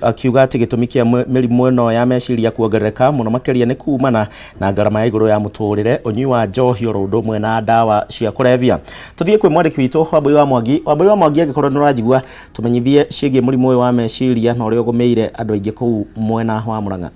akiuga atĩ gĩtũmi kĩa mĩrimũ ĩno ya meciria kuongerereka mũno makĩria nĩ kumana na ngarama ya igũrũ ya mũtũrĩre, ũnyui wa njohi oro ũndũ ũmwe na ndawa cia kũrebia. Tũthiĩ kwĩ mwandĩki witũ Wambui wa Mwangi. Wambui wa Mwangi, angĩkorwo nĩ ũranjigua, tũmenyithie ciĩgiĩ mũrimũ ũyũ wa meciria na ũrĩa ũgũmĩire andũ aingĩ kũu mwena wa Murang'a.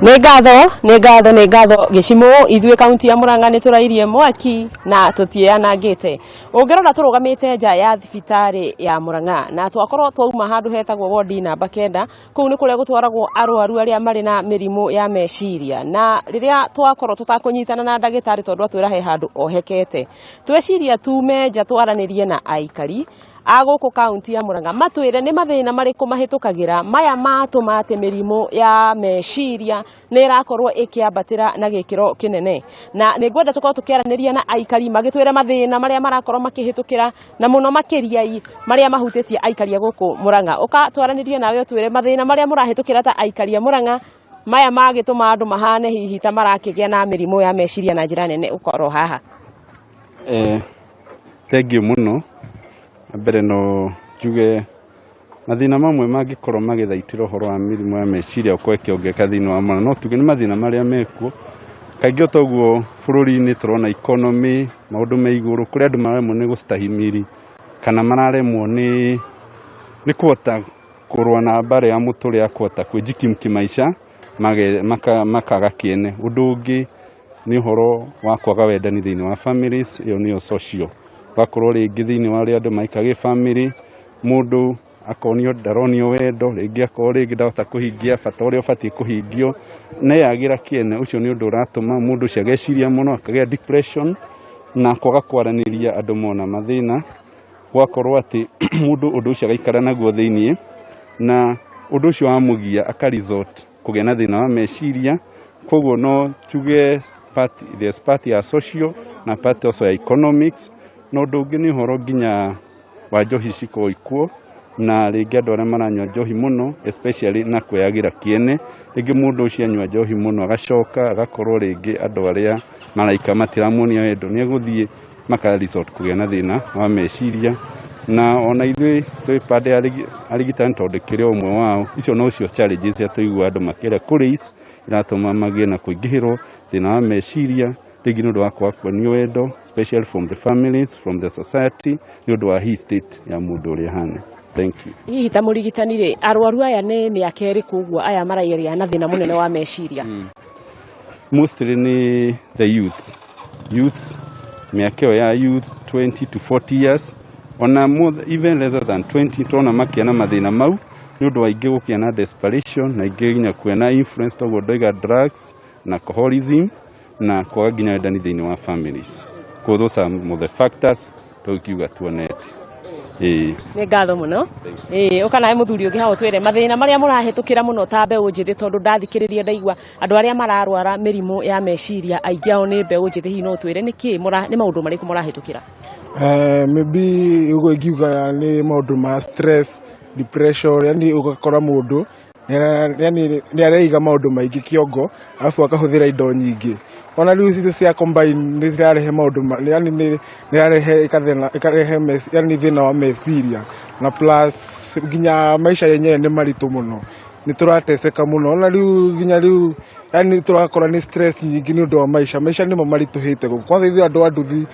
Nĩ ngatho, nĩ ngatho, nĩ ngatho gĩcimũ. Ithuĩ kaunti ya Murang'a nĩ tũrairie mwaki na tũtiĩanangĩte. Ũngĩrora tũrũgamĩte nja ya thibitarĩ ya Murang'a na twakorwo twauma handũ hetagwo wodi namba 9, kũu nĩ kũrĩa gũtwaragwo arwaru arĩa marĩ na mĩrimũ ya meciria. Na rĩrĩa twakorwo tũtakũnyitana na ndagĩtarĩ tondũ atwĩra he handũ ohekete, tweciria tume nja twaranĩrie na aikari a gũkũ kaunti ya Murang'a matwĩre nĩ mathĩna marĩkũ mahĩtũkagĩra maya matũma atĩ mĩrimũ ya meciria nĩ ĩrakorwo ĩkĩambatĩra na gĩkĩro kĩnene. Na nĩ ngwenda tũkorwo tũkĩaranĩria na aikari magĩtwĩre mathĩna marĩa marakorwo makĩhĩtũkĩra na mũno makĩria marĩa mahutĩtie aikari a gũkũ Murang'a. Ũka twaranĩrie nawe ũtwĩre mathĩna marĩa mũrahĩtũkĩra ta aikari a Murang'a maya magĩtũma andũ mahane hihi ta marakĩgĩa na mĩrimũ ya meciria na njĩra nene. Ũkorwo haha. Thank you mũno. Mbere no njuge mathĩna mamwe mangĩkorwo magĩthaitĩra ũhoro wa mĩrimũ ya meciria gũkorwo ĩkĩongerereka thĩinĩ wa Murang'a, no tuge nĩ mathĩna marĩa mekuo. Kaingĩ o toguo bũrũri-inĩ tũrona economy, maũndũ me igũrũ, kũrĩa andũ mararemwo nĩ gũstahimili kana mararemwo nĩ kũhota kũrũa na mbara ya mũtũrĩre ya kũhota kwĩjikimu kĩmaica, makaga kĩene. Ũndũ ũngĩ nĩ ũhoro wa kwaga wendani thĩinĩ wa families, ĩyo nĩyo social. Ũgakorwo rĩngĩ thĩinĩ wa ũrĩa andũ maikaga family, mũndũ akonio ndaronio wendo, rĩngĩ akorwo rĩngĩ ndahota kũhingia bata ũrĩa ũbatiĩ kũhingio, neyagĩra kĩene. Ũcio nĩ ũndũ ũratũma mũndũ ũcio ageciria mũno, akagĩa depression na kwaga kwaranĩria andũ mona mathĩna, gwakorwo atĩ mũndũ ũndũ ũcio agaikara naguo thĩiniĩ, na ũndũ ũcio wamũgia aka resort kũgĩa na thĩna wa meciria. Koguo no tuge there's part ya social na part also ya economics. Na ũndũ ũngĩ nĩ ũhoro nginya wa njohi cikorwo ikuo, na rĩngĩ andũ arĩa maranyua njohi mũno especially na kwĩyagĩra kĩene, rĩngĩ mũndũ ũcio anyua njohi mũno agacoka agakorwo rĩngĩ andũ arĩa maraika matiramuonia wendo, nĩ egũthiĩ maka resort kũgĩa na thĩna wa meciria. Na ona ithuĩ twĩ pande ya arigitani tondũ kĩrĩ ũmwe wao, icio nocio challenges iria tũiguaga andũ makĩaria kũrĩ ici iratũma magĩe na kũingĩhĩrwo thĩna wa meciria, rĩngĩ nĩ ũndũ wa kwaga kuonio wendo especially from the families, from the society, nĩ ũndũ wa hii state ya mũndũ ũrĩa ahana. Thank you. Hihi ta mũrigitani rĩ, arwaru aya nĩ mĩaka ĩrĩkũ ũguo aya marageria na thĩna mũnene wa meciria? Mostly nĩ the youths. Youths, mĩaka ĩyo ya youths 20 to 40 years, ona more, even lesser than 20, tũrona makĩgĩa na mathĩna mau nĩ ũndũ wa aingĩ gũkĩa na desperation na aingĩ nginya kũgĩa na influence, toguo ndoiga drugs na alcoholism na kwaga nginya wendani thĩinĩ wa families. Koguo those are some of the factors tũngiuga tuonete. Nĩ ngatho mũno. Ũka nawe mũthuri ũngĩ haha ũtwĩre mathĩna marĩa mũrahĩtũkĩra mũno ta mbeũ njĩthĩ, tondũ ndathikĩrĩria ndaigua andũ arĩa mararwara mĩrimũ ya meciria aingĩ ao nĩ mbeũ njĩthĩ. Hihi no ũtwĩre nĩ maũndũ marĩkũ mũrahĩtũkĩra? Maybe ũguo ingiuga nĩ maũndũ ma stress, depression, yani ũgakora mũndũ yani nĩ areiga maũndũ maingĩ kĩongo, arabu akahũthĩra indo nyingĩ. Ona rĩu ici cia combine nĩ cirarehe maũndũ ma, yani nĩ irarehe ikathĩna, ikarehe yani thĩna wa meciria, na plus nginya maisha yenyewe nĩ maritũ mũno. Nĩ tũrateseka mũno ona rĩu nginya rĩu, yani tũrakora nĩ stress nyingĩ nĩ ũndũ wa maica. Maica nĩmo maritũhĩte gũkũ. Kwanza ithuĩ andũ a nduthi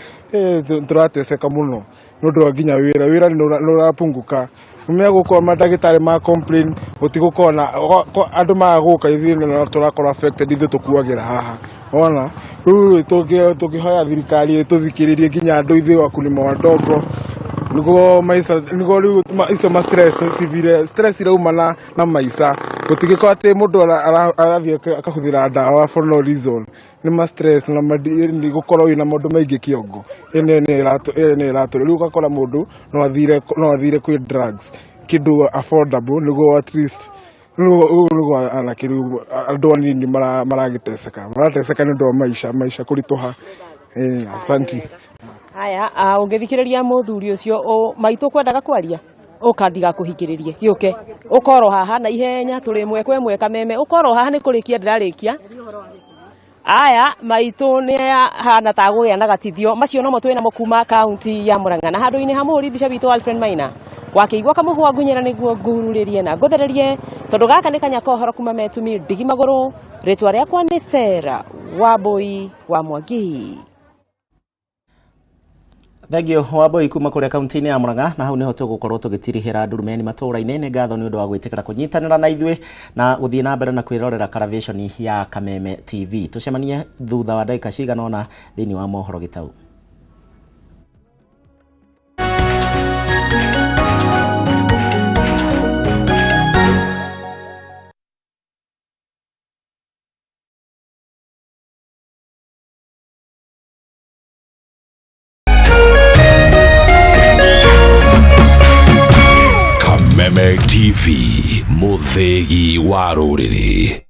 tũrateseka mũno nĩ ũndũ wa nginya wĩra. Wĩra nĩ ũrapunguka. Mea gũkorwo mandagĩtarĩ ma complain gũtigũkorwo na andũ maga gũka, ithuĩ no tũrakorwo affected, ithuĩ tũkuagĩra haha. Ona rĩu tũngĩhoya thirikari ĩtũthikĩrĩrie nginya andũ ithuĩ wakulima wadogo, nĩguo maica, nĩguo rĩu icio ma stress cithire. Stress irauma na maica, gũtingĩkorwo atĩ mũndũ arathiĩ akahũthĩra ndawa for no reason. Nĩ ma stress na nĩ gũkorwo wĩna maũndũ maingĩ kĩongo. Ĩno nĩ ĩratũrĩa. Rĩu ũgakora mũndũ no athire kwĩ drugs, kĩndũ affordable, nĩguo at least rĩu nĩguo anake rĩu andũ anini maragĩteseka, marateseka nĩ ũndũ wa maica, maica kũritũha. Asanti. Haya, ũngĩthikĩrĩria mũthuri ũcio maitũ kwendaga kwaria, ũka ndigakũhingĩrĩrie, gĩũke ũkorwo haha na ihenya, tũrĩ ĩmwe kwa ĩmwe kameme, ũkorwo haha nĩ kũrĩkia ndĩrarĩkia. Aya maitũ nĩ hana ta gũgĩa na gatithio macio nomo twĩ namo kuma kaunti ya Murang'a, na handũ-inĩ ha mũhũri mbica witũ Alfred Maina wakĩigua kamũhwa ngunyĩra nĩguo ngururĩrie na ngũthererie, tondũ gaka nĩ kanya kohoro kuma metumi ndigi magũrũ. Rĩtwa rĩakwa nĩ Sarah Wambui wa Mwangi. Thengio Wambui kuma kuria kaunti-inĩ ya Murang'a, na hau niho tũgũkorwo tũgĩtirihĩra ndurumeni matũra-inĩ. Nĩ ngatho nĩ ũndũ wa gwĩtĩkĩra kũnyitanĩra na ithuĩ na gũthiĩ na mbere na kwĩrorera karavĩconi ya Kameme TV. Tũcemanie thutha wa ndagĩka cigana ũna thĩinĩ wa mohoro gĩtau. Kameme TV, mũthĩgi wa rũrĩrĩ.